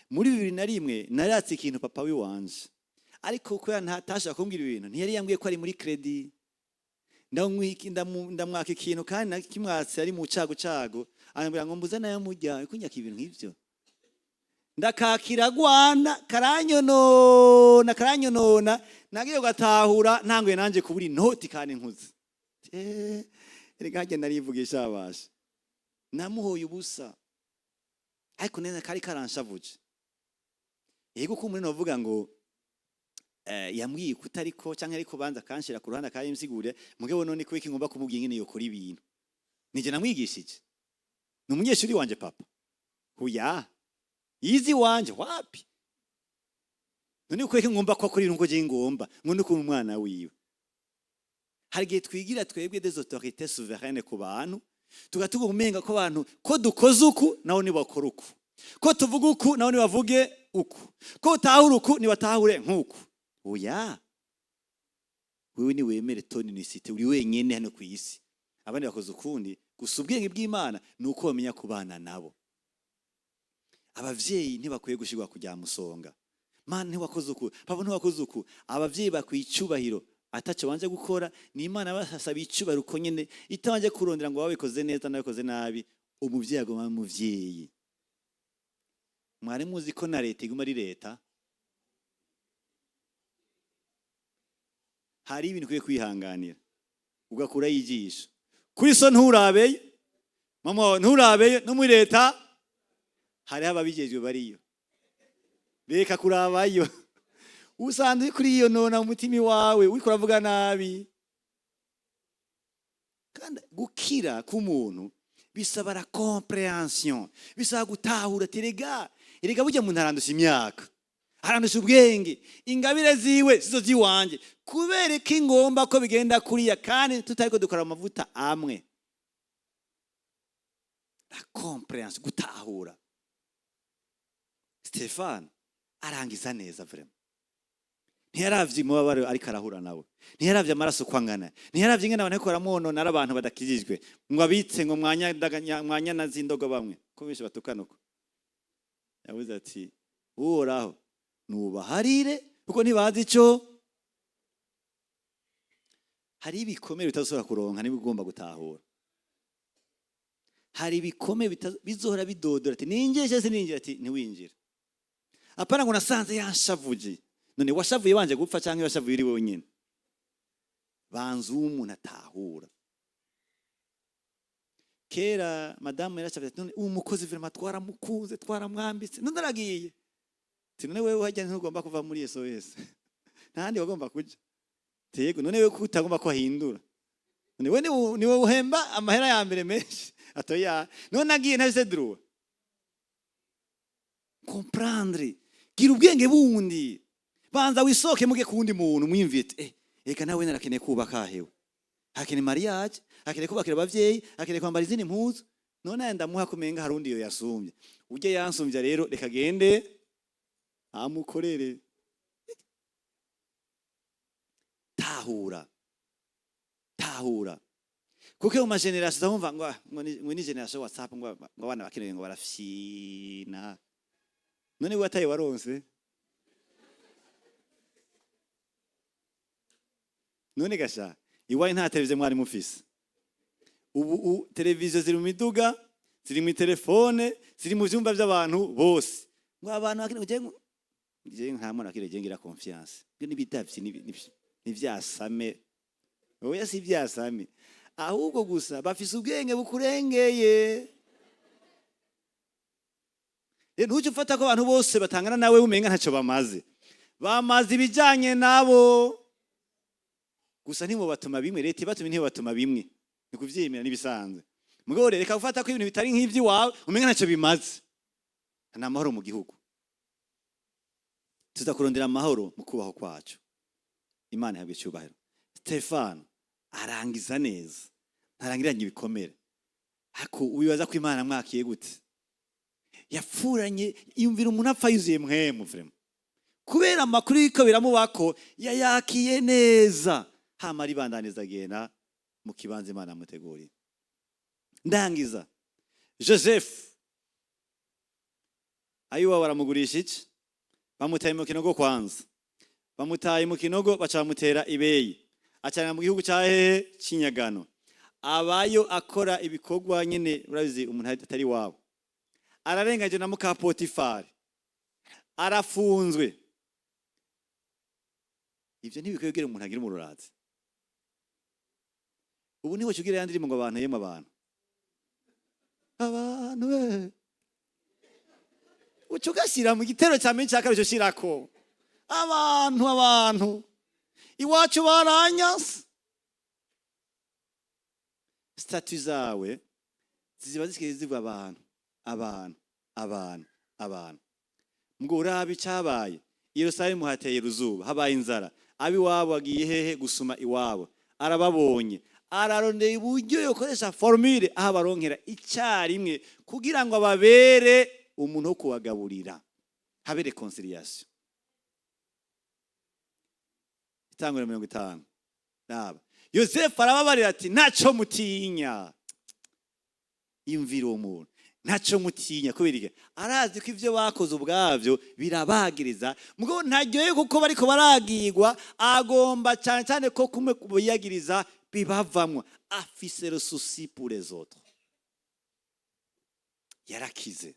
Muri 2001 naratse ikintu papa wiwanje, ariko kubera ntatashaka kumbwira ibintu, ntiyari yambwiye ko ari muri crédit. Ndamwaka ikintu, kandi nakimwatse ari mu cago cago, arambwira ngo mbuze nayo murya kunyaka ibintu nk'ivyo. Ndakakira gwana, karanyonona, karanyonona. Nagiye gatahura ntanguye nanje kubura inoti kandi nkuze. Erega harya narivugisha abasha namuhoye ubusa, ariko neza kari karanshavuje. Yego, ko muri novuga ngo yambwiye kutariko canke ariko banza kanshira ku ruhande akayimsigure. Mugabo none kubiki ngomba kumubwira ingene yokora ibintu? Nije namwigishije? Ni umunyeshuri wanje papa? Huya yizi wanje wapi? None kubiki ngomba ko akora ibintu uko je ngomba, ngo ni ukuntu umwana wiwe? Hari igihe twigira twebwe des autorités souveraines ku bantu, tugatuga umenga ko abantu ko dukoze uku nabo ntibakora uku, ko tuvuga uku nabo ntibavuge uku, ko utahura uku ntibatahure nk'uku. Oya, wewe niwemere ton unicité, uri wenyene hano ku isi, abandi bakoze ukundi. Gusa ubwenge bw'Imana ni uko bamenya kubana nabo. Abavyeyi ntibakwiye gushirwa kujya musonga. Mana ntiwakoze uku, papa ntiwakoze uku. Abavyeyi bakwiye icubahiro ataco banje gukora. Ni Imana basaba icubahiro uko nyene, itabanje kurondera ngo babikoze neza n'abikoze nabi. Umuvyeyi aguma ari umuvyeyi. Mwari muzi ko na leta iguma ari leta? Hari ibintu ukwiye kwihanganira, ugakurayo ijisho kuri so, nturabeye mama wawe, nturabeye no muri leta hariho ababijejwe bariyo. Reka kurabayo, usanzwe uri kuri iyo nona umutima iwawe uriko uravuga nabi. Kandi gukira k'umuntu bisaba la compréhension, bisaba gutahura ati rega erega burya muntu arandusha imyaka, arandusha ubwenge, ingabire ziwe sizo ziwanje, kubera ko ingomba ko bigenda kuriya kandi tutariko dukora amavuta amwe. La compréhension, gutahura. Stefano arangiza neza vraiment. Ntiyaravye umubabaro ariko arahura nawe, ntiyaravye amaraso uko angana, ntiyaravye ingene abantu bariko baramwonona ari abantu badakijijwe, ngo abitse ngo mwanyana z'indogo bamwe ko benshi batukana uko. Yavuze ati: "Uhoraho, nubaharire kuko ntibazi ico." Hari ibikomere bitazosubira kuronka niba ugomba gutahura. Hari ibikomere bizohora bidodora ati: "Ninjire cyangwa se ninjire?" Ati: "Ntiwinjire." Apana ngo nasanze yanshavuye. None washavuye banje gupfa cyangwa washavuye uri wenyine? Banza uwo umuntu atahura. Kera madamu yarashavuye ati: "None uwo mukozi vraiment twaramukunze, twaramwambitse, none aragiye." Ati: "None wewe hajya ntugomba kuva muri SOS? Nta handi wagomba kuja?" Ati: "Yego." "None wewe ko utagomba ko ahindura? None we niwe uhemba amahera ya mbere menshi?" Atoya. "None agiye ntafise droit?" Comprendre, gira ubwenge bundi, banza wisoke muge kuwundi muntu, mwiyumvire ati: "Eka nawe narakeneye kubaka hewe, hakeneye mariage, hakeneye kubakira abavyeyi, hakeneye kwambara izindi mpuzu. None aya ndamuha kumenga hari undi yo yasumbye, ujye yansumbya. Rero reka gende amukorere." Tahura, tahura, kuko mu ma générations ndumva ngo ni génération WhatsApp, ngo abana bakeneye ngo barafyina. None we wataye waronse? None gasha iwaye nta televiziyo mwari mufise? Ubu televiziyo ziri mu miduga, ziri mu telefone, ziri mu vyumba by'abantu bose. Ngo abantu bakeneye ngo je nta mwana akeneye ngira confiance. Ibyo nibidavyi nivyasame. Oya, si ivyasame, ahubwo gusa bafise ubwenge bukurengeye. Rero ntujye ufata ko abantu bose batangana nawe umenga ntacyo bamaze. Bamaze ibijyanye nabo gusa, ntimubatuma bimwe. Leta ibatuma, ntibatuma bimwe, ni kuvyemera n'ibisanzwe. Mugabo rero reka gufata ko ibintu bitari nk'ivy'iwawe umenga ntacyo bimaze. Ni amahoro mu gihugu. Tuza kurondera amahoro mu kubaho kwacu. Imana ihabwa icyubahiro. Stefano arangiza neza, ntarangiranye ibikomere. Ariko wibaza ko Imana mwakiye gute? Yapfuranye. Yumvira umuntu apfa yuzuye mpwemu vraiment, kubera amakuru y'iko biramubako yayakiye neza, hama aribandaniza agenda mu kibanza Imana yamuteguriye. Ndangiza. Joseph ayiwa baramugurisha iki? Bamutaye mu kinogo. Kwanza bamutaye mu kinogo, baca bamutera ibeyi, acanira mu gihugu cya hehe? Cy'inyagano. Abayo akora ibikorwa nyine, urabizi, umuntu atari iwabo. Ararenganyije na muka Potifari, arafunzwe. Ivyo ntibikwiye kugira umuntu agira umururazi. Ubu niho cugira ya ndirimbo ngo abantu, yemwe abantu, abantu uca ugashyira mu gitero cya mbere, cya kabiri ushirako abantu, abantu iwacu baranyase. Statut zawe ziba zisigaye zivuga abantu, abantu, abantu, abantu. Ngo urabe icyabaye i Yerusalemu: hateye uruzuba, habaye inzara. Ab'iwabo bagiye hehe? Gusuma iwabo. Arababonye, ararondeye uburyo yokoresha formule aho abaronkera icyarimwe kugira ngo ababere umuntu wo kubagaburira, habe réconciliation. Itanguriro 50. Raba, Yosefu arababarira ati: "Ntacyo mutinya." Yumvira uwo muntu: "Ntacyo mutinya." Kubera iki? Arazi ko ibyo bakoze ubwabyo birabagiriza, mugabo ntaryoye kuko bariko baragirwa. Agomba cyane cyane ko kumwe kubiyagiriza bibavamwo. Afise le souci pour les autres. Yarakize,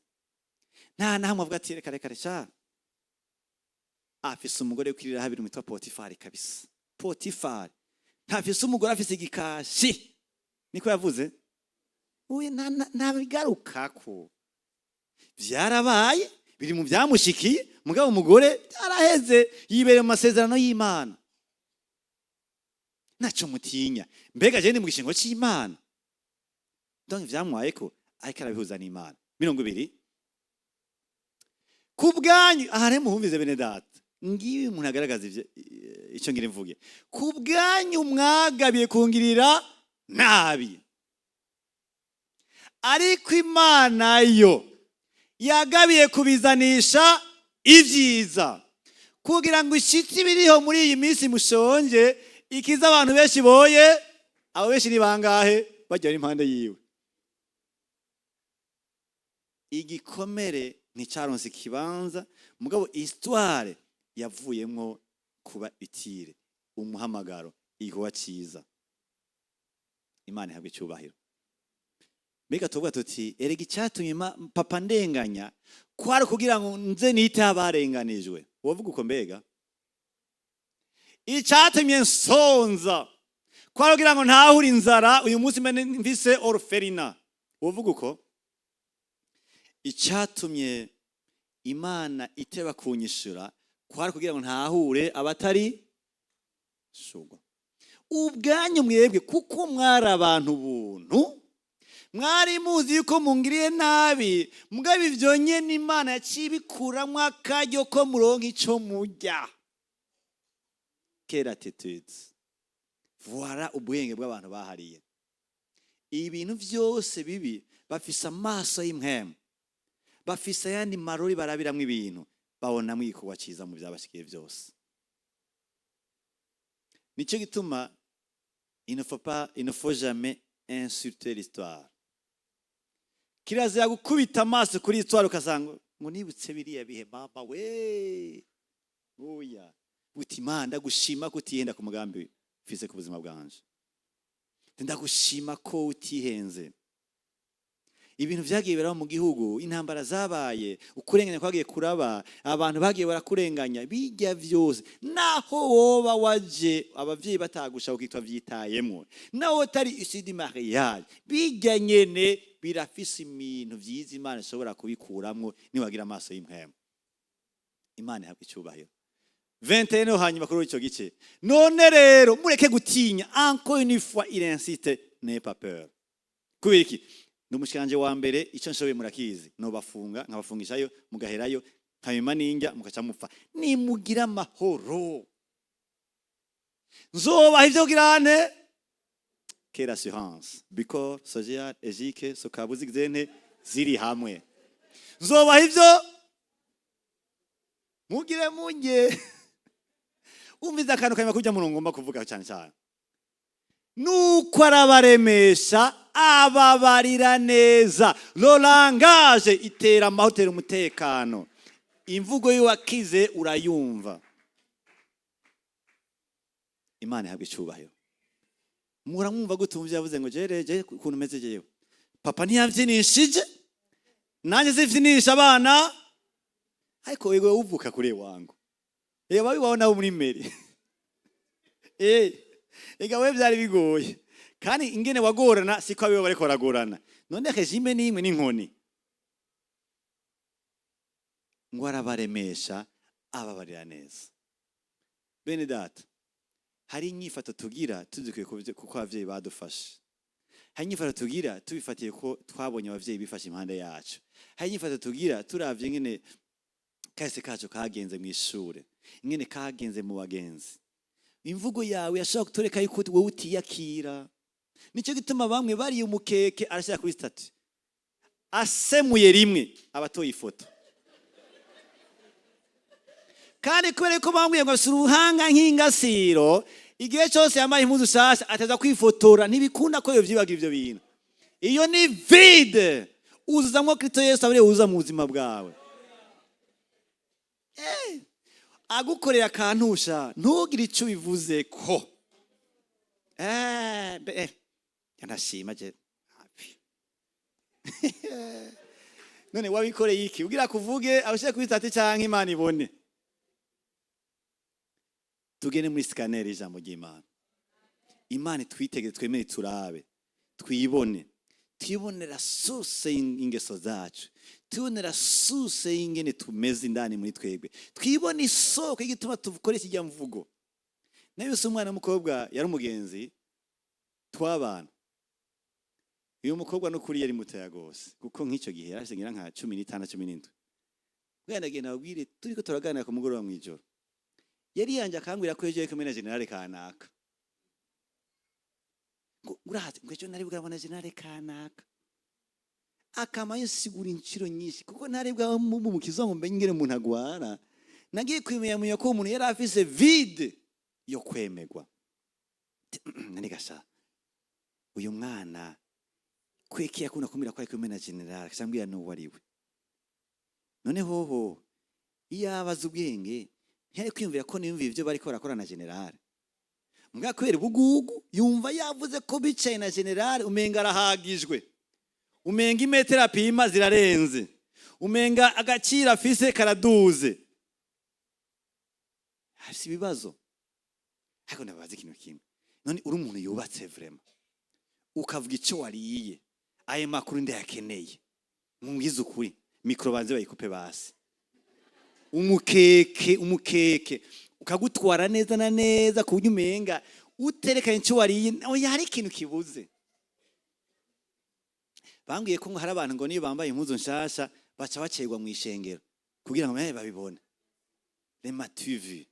nta na hamwe avuga ati: "Reka, reka, reka." Afise umugore w'kwirira habiri witwa Potifari. Kabisa, Potifari ntafise umugore, afise igikashi, niko yavuze. Uyu ntabigarukako. Vyarabaye, biri mu byamushikiye, mugabo umugore byaraheze, yibereye mu masezerano y'Imana. "Ntacyo mutinya." Mbega je ni mu gishingo c'Imana? Donc vyamwaye ko ariko arabihuza n'Imana. 20. Ku bwanyu, aha rero muhumvize bene data, ngibi umuntu agaragaza ivyo icyo ngira mvuge: ku bwanyu mwagabiye kungirira nabi, ariko Imana yo yagabiye kubizanisha ibyiza. Kugira ngo ishitsi biriho muri iyi minsi mushonje, ikiza abantu benshi boye. Abo benshi ni bangahe? Bajya impande yiwe. Igikomere nticaronse ikibanza, mugabo histoire yavuyemwo kuba utile, umuhamagaro, igikorwa ciza. Imana ihabwa icyubahiro. Mbega tuvuga tuti: "Erega icyatumye papa ndenganya kwari kugira ngo nze nite abarenganijwe." Wovuga uko? Mbega icyatumye nsonza kwari kugira ngo ntahure inzara, uyu munsi mbe mfise orphelinat? Wovuga uko? Icyatumye Imana iteba kunyishura kwari kugira ngo ntahure abatari shugwa. Ubwanyu mwebwe, kuko mwari abantu buntu, mwari muzi yuko mungiriye nabi, mugabo ivyo nyene Imana yaciye ibikuramwo akaryo ko muronka ico murya. Quelle attitude! Voilà ubwenge bw'abantu bahariye ibintu vyose bibi. Bafise amaso y'impwemu, bafise ayandi marori barabiramwo ibintu, babonamwo igikorwa ciza mu vyabashikiye vyose. Nico gituma il ne faut pas, il ne faut jamais insulter l'histoire. Kirazira gukubita amaso kuri histoire ukasanga ngo nibutse biriya bihe, mama we. Oya, uti: "Imana, ndagushima ko utihenda ku mugambi mfise ku buzima bwanje. Ndagushima ko utihenze." Ibintu vyagiye biraba mu gihugu, intambara zabaye, ukurenganya kwagiye kuraba, abantu bagiye barakurenganya, bijya vyose, naho woba waje abavyeyi batagusha ukitwa vyitayemwo, naho utari issu du mariage, bijya nyene birafise ibintu vyiza Imana ishobora kubikuramwo niwagira amaso y'impwemu. Imana ihabwa icyubahiro. 21. Hanyuma kuri ico gice: "None rero mureke gutinya." Encore une fois il insiste: "N'ayez pas peur." Kubera iki? Ndi umushikanje wa mbere, icyo nshoboye murakizi, nobafunga nkabafungishayo, mugaherayo, nkabima n'injya, mugaca mupfa. Nimugira amahoro, nzobaha ivyo girane. Quelle assurance! Bicor, Sogea, Ejike, Sokabu, zigizente ziri hamwe. Nzobaha ivyo mugire mujye. Umvize akantu kanyuma kujya murongo ngomba kuvuga cyane cyane, nuko arabaremesha, ababarira neza. Le langage itera amahoro, itera umutekano. Imvugo y'uwakize urayumva. Imana ihabwa icyubahiro. Muramwumva gute umuvyeyi yavuze ngo jere je ukuntu meze jewe, papa ntiyavyinishije, nanjye sivyinisha abana? Ariko wewe uvuka kuri wangu, reba wawe nawe muri mairie, ega we byari bigoye, kandi ingene wagorana siko abiwe bariko baragorana. None régime n'imwe n'inkoni. Ngo arabaremesha, ababarira neza. Bene data, hari inyifato tugira tuzikuye kuko abavyeyi badufashe. Hari inyifato tugira tubifatiye ko twabonye abavyeyi bifashe impande yacu. Hari inyifato tugira turavye ingene kahise kacu kagenze mu ishure, ingene kagenze mu bagenzi. Imvugo yawe yashobora kutureka yuko wowe utiyakira. Nicyo gituma bamwe bariye umukeke, arashyira kuri statut, asemuye rimwe abatoye ifoto. Kandi kubera ko bambwiye ngo afise uruhanga nk'ingasiro, igihe cyose yambaye impuzu shasha ateza kwifotora. Ntibikunda ko yovyibaga ivyo bintu. Iyo ni vide. Uzuzamwo Kristo Yesu, abariwe wuzuza mu buzima bwawe. Agukorera akantusha, ntugire icyo ubivuze ko yanashima je. None wabikoreye iki ugira kuvuge abashaka kuri statut canke Imana ibone? Tugende muri scanner ijambo ry'Imana. Imana itwitegere, twemere, turabe, twibone, twibonera source y'ingeso zacu, twibonera source y'ingene tumeze indani muri twebwe, twibone isoko y'igituma tukoresha ijya mvugo. Nayo se umwana w'umukobwa yari umugenzi twabana. Uyu mukobwa n'ukuri yari mutoya gose, kuko nk'icyo gihe yarafise ngira nka 15, 17. Bwana, agenda ababwire, turiko turaganira ku mugoroba mw'ijoro, yari yanje akambwira ko ejo yari kumwe na général kanaka. Ngo urazi ngo ejo nari bwabona général kanaka, akama yosigura inshuro nyinshi, kuko ntari bwa mu kizo ngo mbenye ingene umuntu agwara. Nagiye kwimenya ko umuntu yari afise vide yo kwemerwa. Nani gasha uyu mwana kweki yakunda kumbwira ko ari kumwe na général, akambwira n'uwo ari we. None hoho iyo abaza ubwenge, ntiyari kwiyumvira ko niyumvira ibyo bariko barakora na général? Mbwa kubera ubugugu yumva yavuze ko bicaye na général, umenga arahagijwe, umenga imetero apima zirarenze, umenga agaciro afise karaduze. Afise ibibazo. Ariko ndabaza ikintu kimwe: none uri umuntu yubatse vraiment, ukavuga icyo wariye, ayo makuru ndayakeneye, mumbwize ukuri. Micro banze bayikupe basi. Umukeke, umukeke ukagutwara neza na neza ku buryo umenga uterekanye icyo wariye, oya, hari ikintu kibuze. Bambwiye ko ngo hari abantu ngo niyo bambaye impuzu nshasha baca bacerwa mu ishengero kugira ngo babibone. Rema tuvu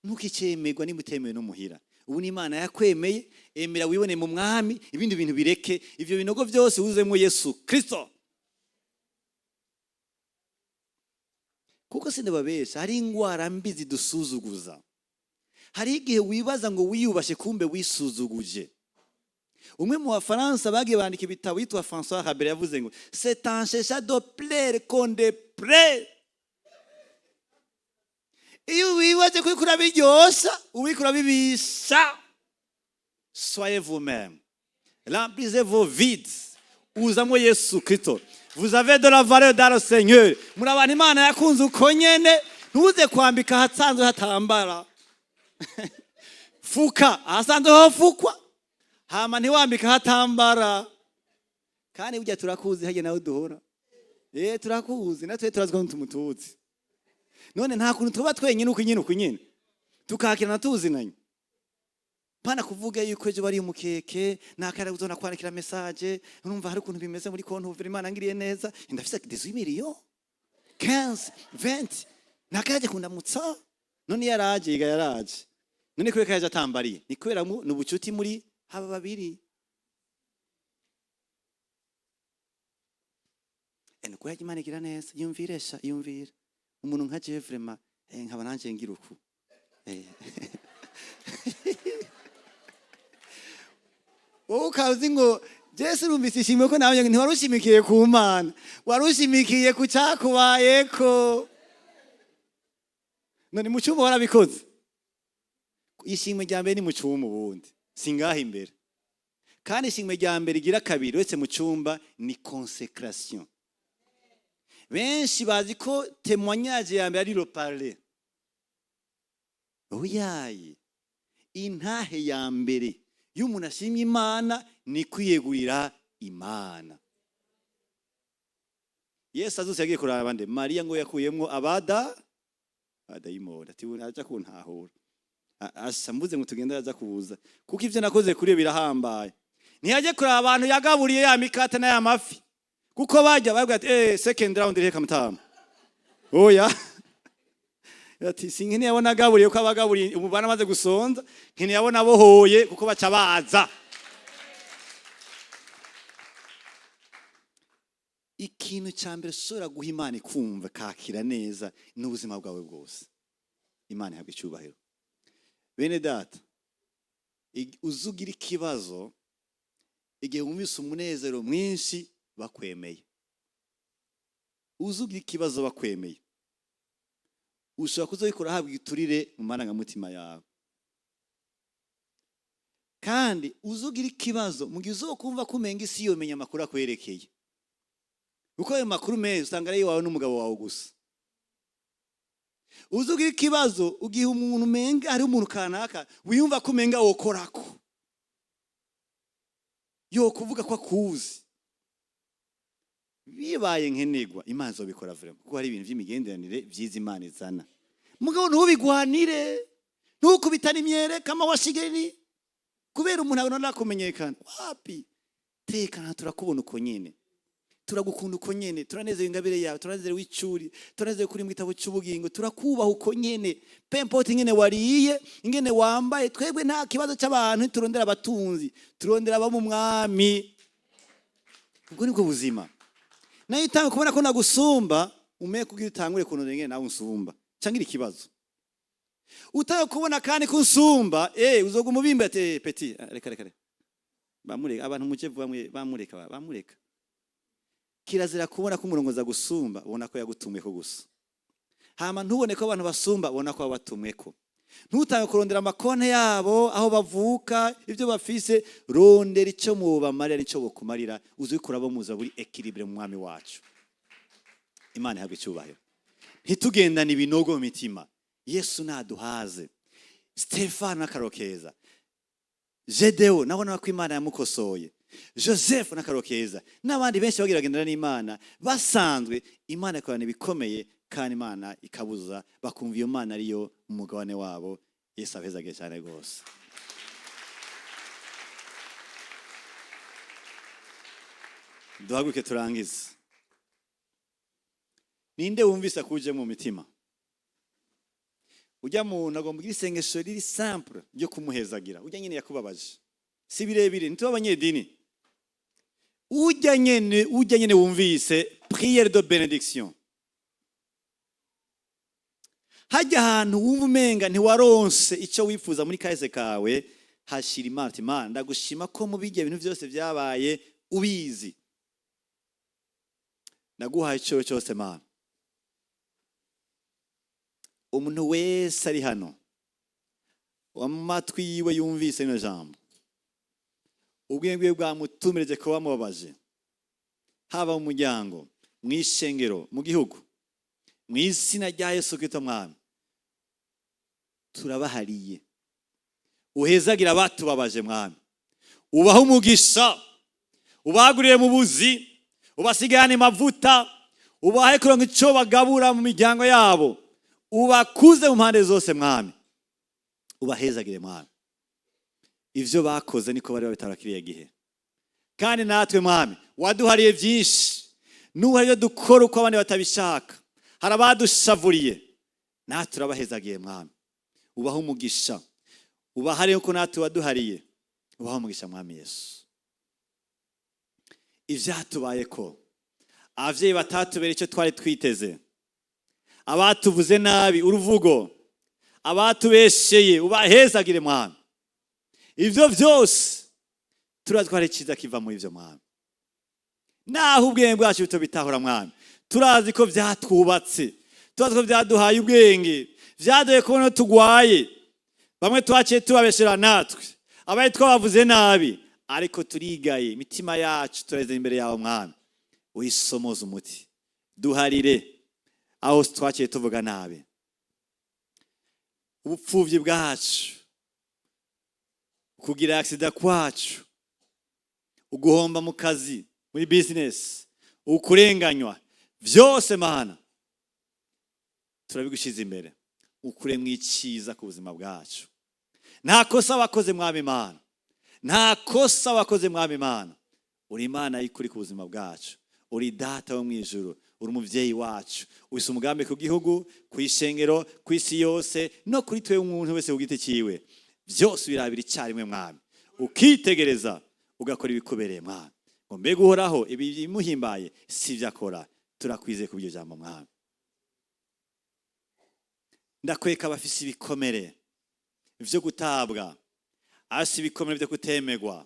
ntukicemerwa niba utemewe n'umuhira. Ubu ni Imana yakwemeye, emera wibone mu Mwami, ibindi bintu bireke. Ivyo binogo byose wuzemo Yesu Kristo. Kuko sindababesha, hari ingwara mbi zidusuzuguza. Hari igihe wibaza ngo wiyubashe, kumbe wisuzuguje. Umwe mu Bafaransa bagiye bandika ibitabo yitwa François Rabelais yavuze ngo: "C'est en cherchant de plaire qu'on déplaît." Iyo wibaze ko uriko urabiryosha, uba uriko urabibisha. Soyez vous-même, remplissez vos vides, uzamwo Yesu Kristo. Vous avez de la valeur dans le Seigneur. Muri abantu Imana yakunze uko nyene. Ntuze kwambika ahasanzwe hatambara, fuka ahasanzwe hofukwa, hama ntiwambika ahatambara. Kandi burya turakuzi, harya nawe duhora, turakuzi, natwe turazi ko tumutuzi. None nta kuntu tuba twenyine uko nyine, uko nyine tukakirana tuzinanye, pana kuvuga yuko ejo bari umukeke nakara uzona kwandikira message. Urumva hari ukuntu bimeze muri konti uvira Imana ngiriye neza, ndafise 18 millions, 15, 20, nakaraje kundamutsa. None yaraje, yiga yaraje. None kubera ko yaje atambariye, ni kubera mu ni ubucuti muri haba babiri. Nuko yaje Imana igira neza, yumvire sha, yumvire umuntu nka jewe vraiment, nkaba nanje ngira uku. Wowe ukazi ngo Jesu urumvise ishimwe ko nawe ntiwarushimikiye ku Mana, warushimikiye ku cyakubayeko. None mu cyumba warabikoze. Ishimwe rya mbere ni mu cyumba, ubundi singaha imbere. Kandi ishimwe rya mbere igira kabiri uretse mu cyumba ni consécration. Benshi bazi ko témoignage ya mbere ari le parler. Oyaye, intahe ya mbere iyo umuntu ashimye Imana ni kwiyegurira Imana. Yesu azuse yagiye kuraba nde? Mariya. Ngo yakuyemwo abada abadayimoni, ati aja kuntahura. Asa mvuze ngo tugende, aza kubuza kuko ivyo nakoze kuri yo birahambaye. Ntiyajye kuraba abantu yagaburiye ya mikate n'aya mafi, kuko bajya bavuga ati: "Second round reka mutama." Oya, ati sinkeneye abo nagaburiye, kuko abagaburiye ubu baramaze gusonza, nkeneye abo nabohoye, kuko baca baza. Ikintu cya mbere ushobora guha Imana ikumva kakira neza ni ubuzima bwawe bwose. Imana ihabwa icyubahiro. Bene data, uzugira ikibazo igihe wumvise umunezero mwinshi bakwemeye. Uzugira ikibazo bakwemeye, ushobora kuzabikora ahabwa igiturire mu marangamutima yawe. Kandi uzugira ikibazo mu gihe uzokumva ko umenga isi yomenya amakuru akwerekeye, kuko ayo makuru meza usanga ari iwawe n'umugabo wawe gusa. Uzugira ikibazo ugihe umuntu umenga hari umuntu kanaka wiyumva ko umenga wokorako, yo kuvuga ko akuzi. Bibaye nkenerwa, Imana izobikora vraiment, kuko hari ibintu by'imigenderanire vyiza Imana izana. Mugabo ntubigwanire, ntukubitane imyere kama washigeri kubera umuntu abona kumenyekana. Wapi, tekana, turakubona uko nyene, turagukunda uko nyene, turanezerewe ingabire yawe, turanezerewe icuri, turanezerewe kuri mu gitabo cy'ubugingo, turakubaha uko nyene, peu importe ingene wariye, ingene wambaye. Twebwe nta kibazo cy'abantu, turondera abatunzi, turondera abo mu Mwami. Ubwo nibwo buzima. Nayo utanga kubona ko nagusumba, umenye kugira utangure kuntu ingene nawe unsumba. Cangira ikibazo. Utaye kubona kandi kunsumba, uzoguma ubimba ati petit, reka reka reka. Bamureka abantu muje bamwe bamureka bamureka. Kirazira kubona ko umurongozi agusumba, ubona ko yagutumweko gusa. Hama ntubone ko abantu basumba, ubona ko babatumweko. Ntutange kurondera amakonte yabo, aho bavuka, ibyo bafise, rondera icyo mubamarira n'icyo bokumarira, uzikura bo muza buri équilibre mu Mwami wacu. Imana ihabwe icyubahiro. Ntitugendane ibinogo mu mitima. Yesu naduhaze. Stefano n'akaro keza. Gedewo nabona ko Imana yamukosoye. Joseph n'akaro keza. N'abandi benshi bagira bagendana n'Imana basanzwe, Imana ikorana ibikomeye kandi Imana ikabuza bakumva iyo Mana ariyo umugabane wabo. Yesu abezage cyane rwose. Duhaguruke turangize. Ninde wumvise akuje mu mitima? Ujya muntu agomba kugira isengesho riri simple ryo kumuhezagira. Ujya nyine yakubabaje. Si birebire, ntituba abanyedini. Ujya nyene wumvise prière de bénédiction. Hajya ahantu wumva umenga ntiwaronse icyo wifuza muri kahise kawe, hashira Imana uti Imana ndagushima ko mu bijya bintu byose byabaye ubizi. Ndaguhaye icyo cyose Mana. Umuntu wese ari hano amatwi yiwe yumvise rino jambo, ubwenge bwiwe bwamutumirije kuba bamubabaje, haba mu muryango, mu ishengero, mu gihugu, mu izina rya Yesu Kristo Mwami, turabahariye. Uhezagira abatubabaje Mwami, ubahe umugisha, ubagurire mu buzi, ubasigane amavuta, ubahe kuronka icyo bagabura mu miryango yabo, ubakuze mu mpande zose Mwami, ubahezagire Mwami. Ivyo bakoze niko bari babitara kiriya gihe. Kandi natwe Mwami waduhariye byinshi, n'ubu hari ibyo dukora uko abandi batabishaka, hari abadushavuriye, natwe turabahezagiye Mwami. Ubahe umugisha, ubahare uko natwe waduhariye, ubahe umugisha Mwami Yesu. Ivyatubayeko, abavyeyi batatubera icyo twari twiteze, abatuvuze nabi uruvugo, abatubesheye, ubahezagire Mwami. Ivyo vyose turazi ko hari iciza kiva muri ivyo Mwami. Naho ubwenge bwacu butobitahura Mwami, turazi ko vyatwubatse, turazi ko vyaduhaye ubwenge, vyaduhaye kubona tugwaye. Bamwe twaciye tubabeshera natwe, abaye twabavuze nabi, ariko turigaye, imitima yacu tureze imbere yawe Mwami. Wisomoze umuti, duharire aho twaciye tuvuga nabi. Ubupfuvyi bwacu, kugira accident kwacu, uguhomba mu kazi, muri business, ukurenganywa, vyose Mana turabigushize imbere, ukure mwiciza ku buzima bwacu. Nta kosa wakoze Mwami Mana, nta kosa wakoze Mwami Mana. Uri Imana y'ukuri ku buzima bwacu, uri Data wo mw'ijuru, uri umuvyeyi wacu, ufise umugambi ku gihugu, ku ishengero, ku isi yose, no kuri twe umuntu wese ku giti ciwe. Vyose birabira icyarimwe Mwami, ukitegereza ugakora ibikubereye Mwami. Ngo mbega Uhoraho ibi bimuhimbaye si ivyo akora. Turakwizeye kubw'iryo jambo Mwami. Ndakweka abafise ibikomere vyo gutabwa, abafise ibikomere vyo kutemegwa,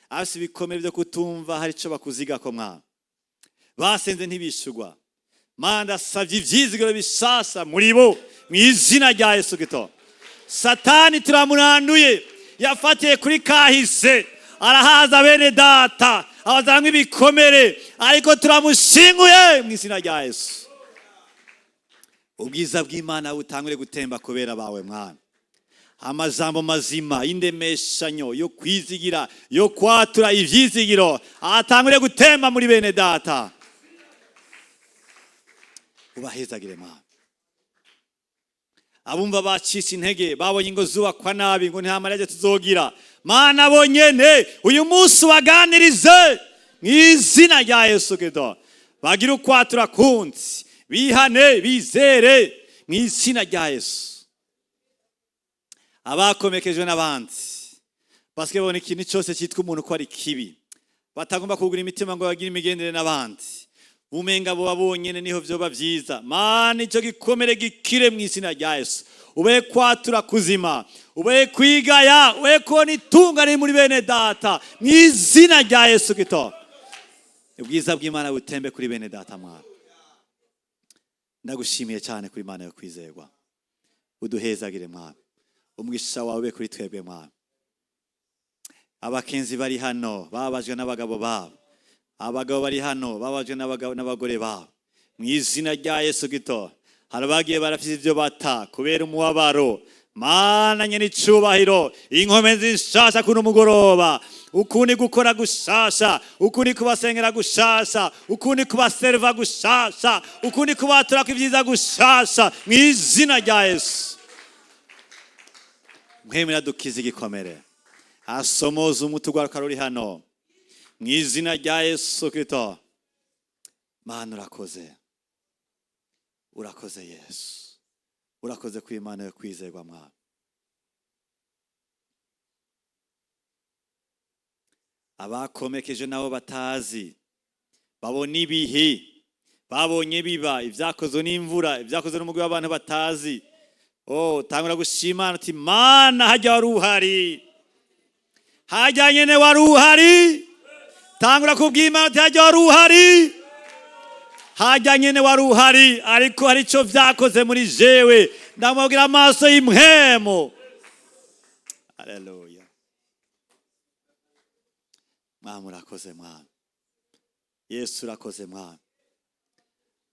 abafise ibikomere vyo kutumva hari ico bakuzigako Mwami, basenze ntibishurwa. Mana ndasavye ivyizigiro bishasha muri bo mu izina rya Yesu Kristo. Satani turamuranduye, yafatiye kuri kahise, arahaza bene data, abazamwe ibikomere, ariko turamushinguye mu izina rya Yesu. Ubwiza bw'Imana butangure gutemba kubera bawe Mwami. Amajambo mazima y'indemeshanyo yo kwizigira, yo kwatura ivyizigiro, atangure gutemba muri bene data. Ubahezagire Mwami. Abumva bacitse intege, babonye ingo zubakwa nabi, ngo nta marege tuzogira, Mana bonyene uyu munsi ubaganirize mu izina rya Yesu Kristo. Bagire ukwatura kunzi, bihane, bizere mu izina rya Yesu. Abakomekejwe n'abandi paske babona ikintu cyose cyitwa umuntu ko ari kibi, batagomba kugura imitima ngo bagire imigendere n'abandi. Umenga bo bonyene niho vyoba vyiza. Mana, ico gikomere gikire mu izina rya Yesu. Ube kwatura kuzima, ube kwigaya, ube kubona itunga riri muri bene data mu izina rya Yesu Kristo. Ubwiza bw'Imana butembe kuri bene data. Mwana, ndagushimiye cyane kuri Imana yo kwizerwa. Uduhezagire, Mwana, umugisha wawe ube kuri twebwe. Mwana, abakenzi bari hano bababajwe n'abagabo babo, abagabo bari hano bababajwe n'abagabo n'abagore babo, mu izina rya Yesu Kristo. Hari abagiye barafite ibyo bata kubera umubabaro. Mana nyene icubahiro, inkomezi nshasha kuno mugoroba, ukundi gukora gushasha, ukundi kubasengera gushasha, ukundi kubaserva gushasha, ukundi kubaturako ibyiza gushasha, mu izina rya Yesu. Mwemera dukize igikomere, asomoza umuti ugwaruka ruri hano mu izina rya Yesu Kristo. Mana, urakoze, urakoze Yesu, urakoze ku Imana yo kwizerwa. Mwana, abakomekeje nabo batazi babona ibihe babonye biba, ibyakozwe n'imvura, ibyakozwe n'umugwi w'abantu batazi. Oh, tangura gushima uti: "Mana, hajya wari uhari, hajya nyene wari uhari." Tangura kubw'Imana uti: "Hajya wari uhari, hajya nyene wari uhari, ariko hari icyo vyakoze muri jewe." Ndamubwira amaso y'impwemu. Haleluya! Mwami, urakoze. Mwami Yesu, urakoze. Mwami,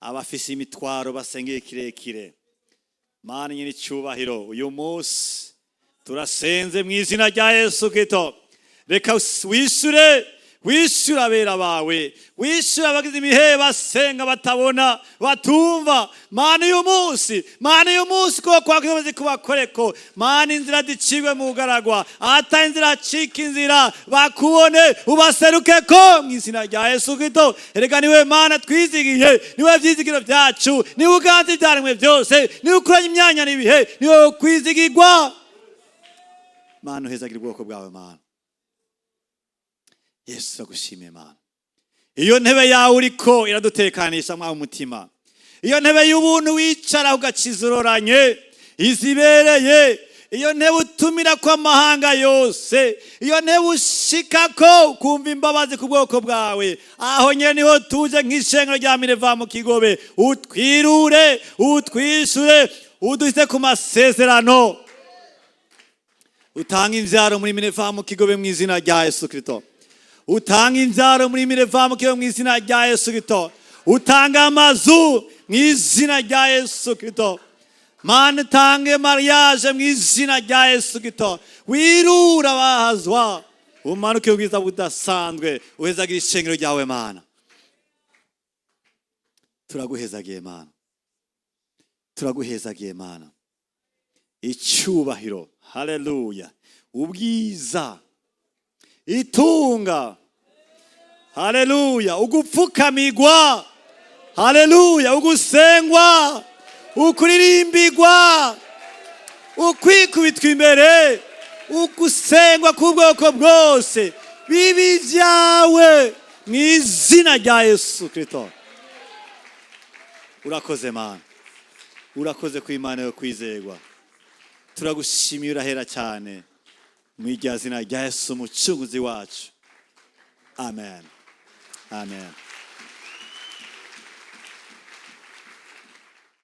abafise imitwaro basengeye kirekire, Mana nyine icyubahiro, uyu munsi turasenze mu izina rya Yesu Kristo. Reka wishyure, wishyure abera bawe, wishyure abagize imihe basenga batabona, batumva. Mana, uyu munsi, Mana, uyu munsi ko kwakwemeze kubakoreko. Mana, inzira zicibwe mu bugaragwa, ahata inzira hacika inzira, bakubone, ubaseruke ko mu izina rya Yesu Kristo. Erega niwe Mana twizigiye, niwe byizigiro byacu, niwe uganza ibyaremwe byose, niwe ukuranye imyanya n'ibihe, niwe kwizigirwa. Mana, uhezagira ubwoko bwawe. Mana Yesu, turagushimiye. Mana, iyo ntebe yawe uriko iradutekanisha mwawe umutima, iyo ntebe y'ubuntu wicara ugakiza uroranye izibereye, iyo ntebe utumira ko amahanga yose, iyo ntebe ushikako ukumva imbabazi ku bwoko bwawe, aho nyene niho tuje nk'ishengero rya Mireva mu Kigobe. Utwirure, utwishure, udushyize ku masezerano, utanga imbyaro muri Mireva mu Kigobe mu izina rya Yesu Kristo. Utanga imbyaro muri Mireva mu Kigobe mu izina rya Yesu Kristo. Utanga amazu mu izina rya Yesu Kristo. Mana, utange mariage mu izina rya Yesu Kristo. Wirura abahazwa, umanuke ubwiza budasanzwe, uhezagira ishengero ryawe. Mana, turaguhezagiye. Mana, turaguhezagiye. Mana, icyubahiro, haleluya, ubwiza, itunga, haleluya, ugupfukamigwa, haleluya, ugusengwa, ukuririmbigwa, ukwikubitwa imbere, ugusengwa k'ubwoko bwose, bibi byawe mu izina rya Yesu Kristo. Urakoze Mana, urakoze ku Imana yo kwizerwa. Turagushimiye, urahera cyane, mu irya zina rya Yesu umucunguzi wacu. Amen, amen.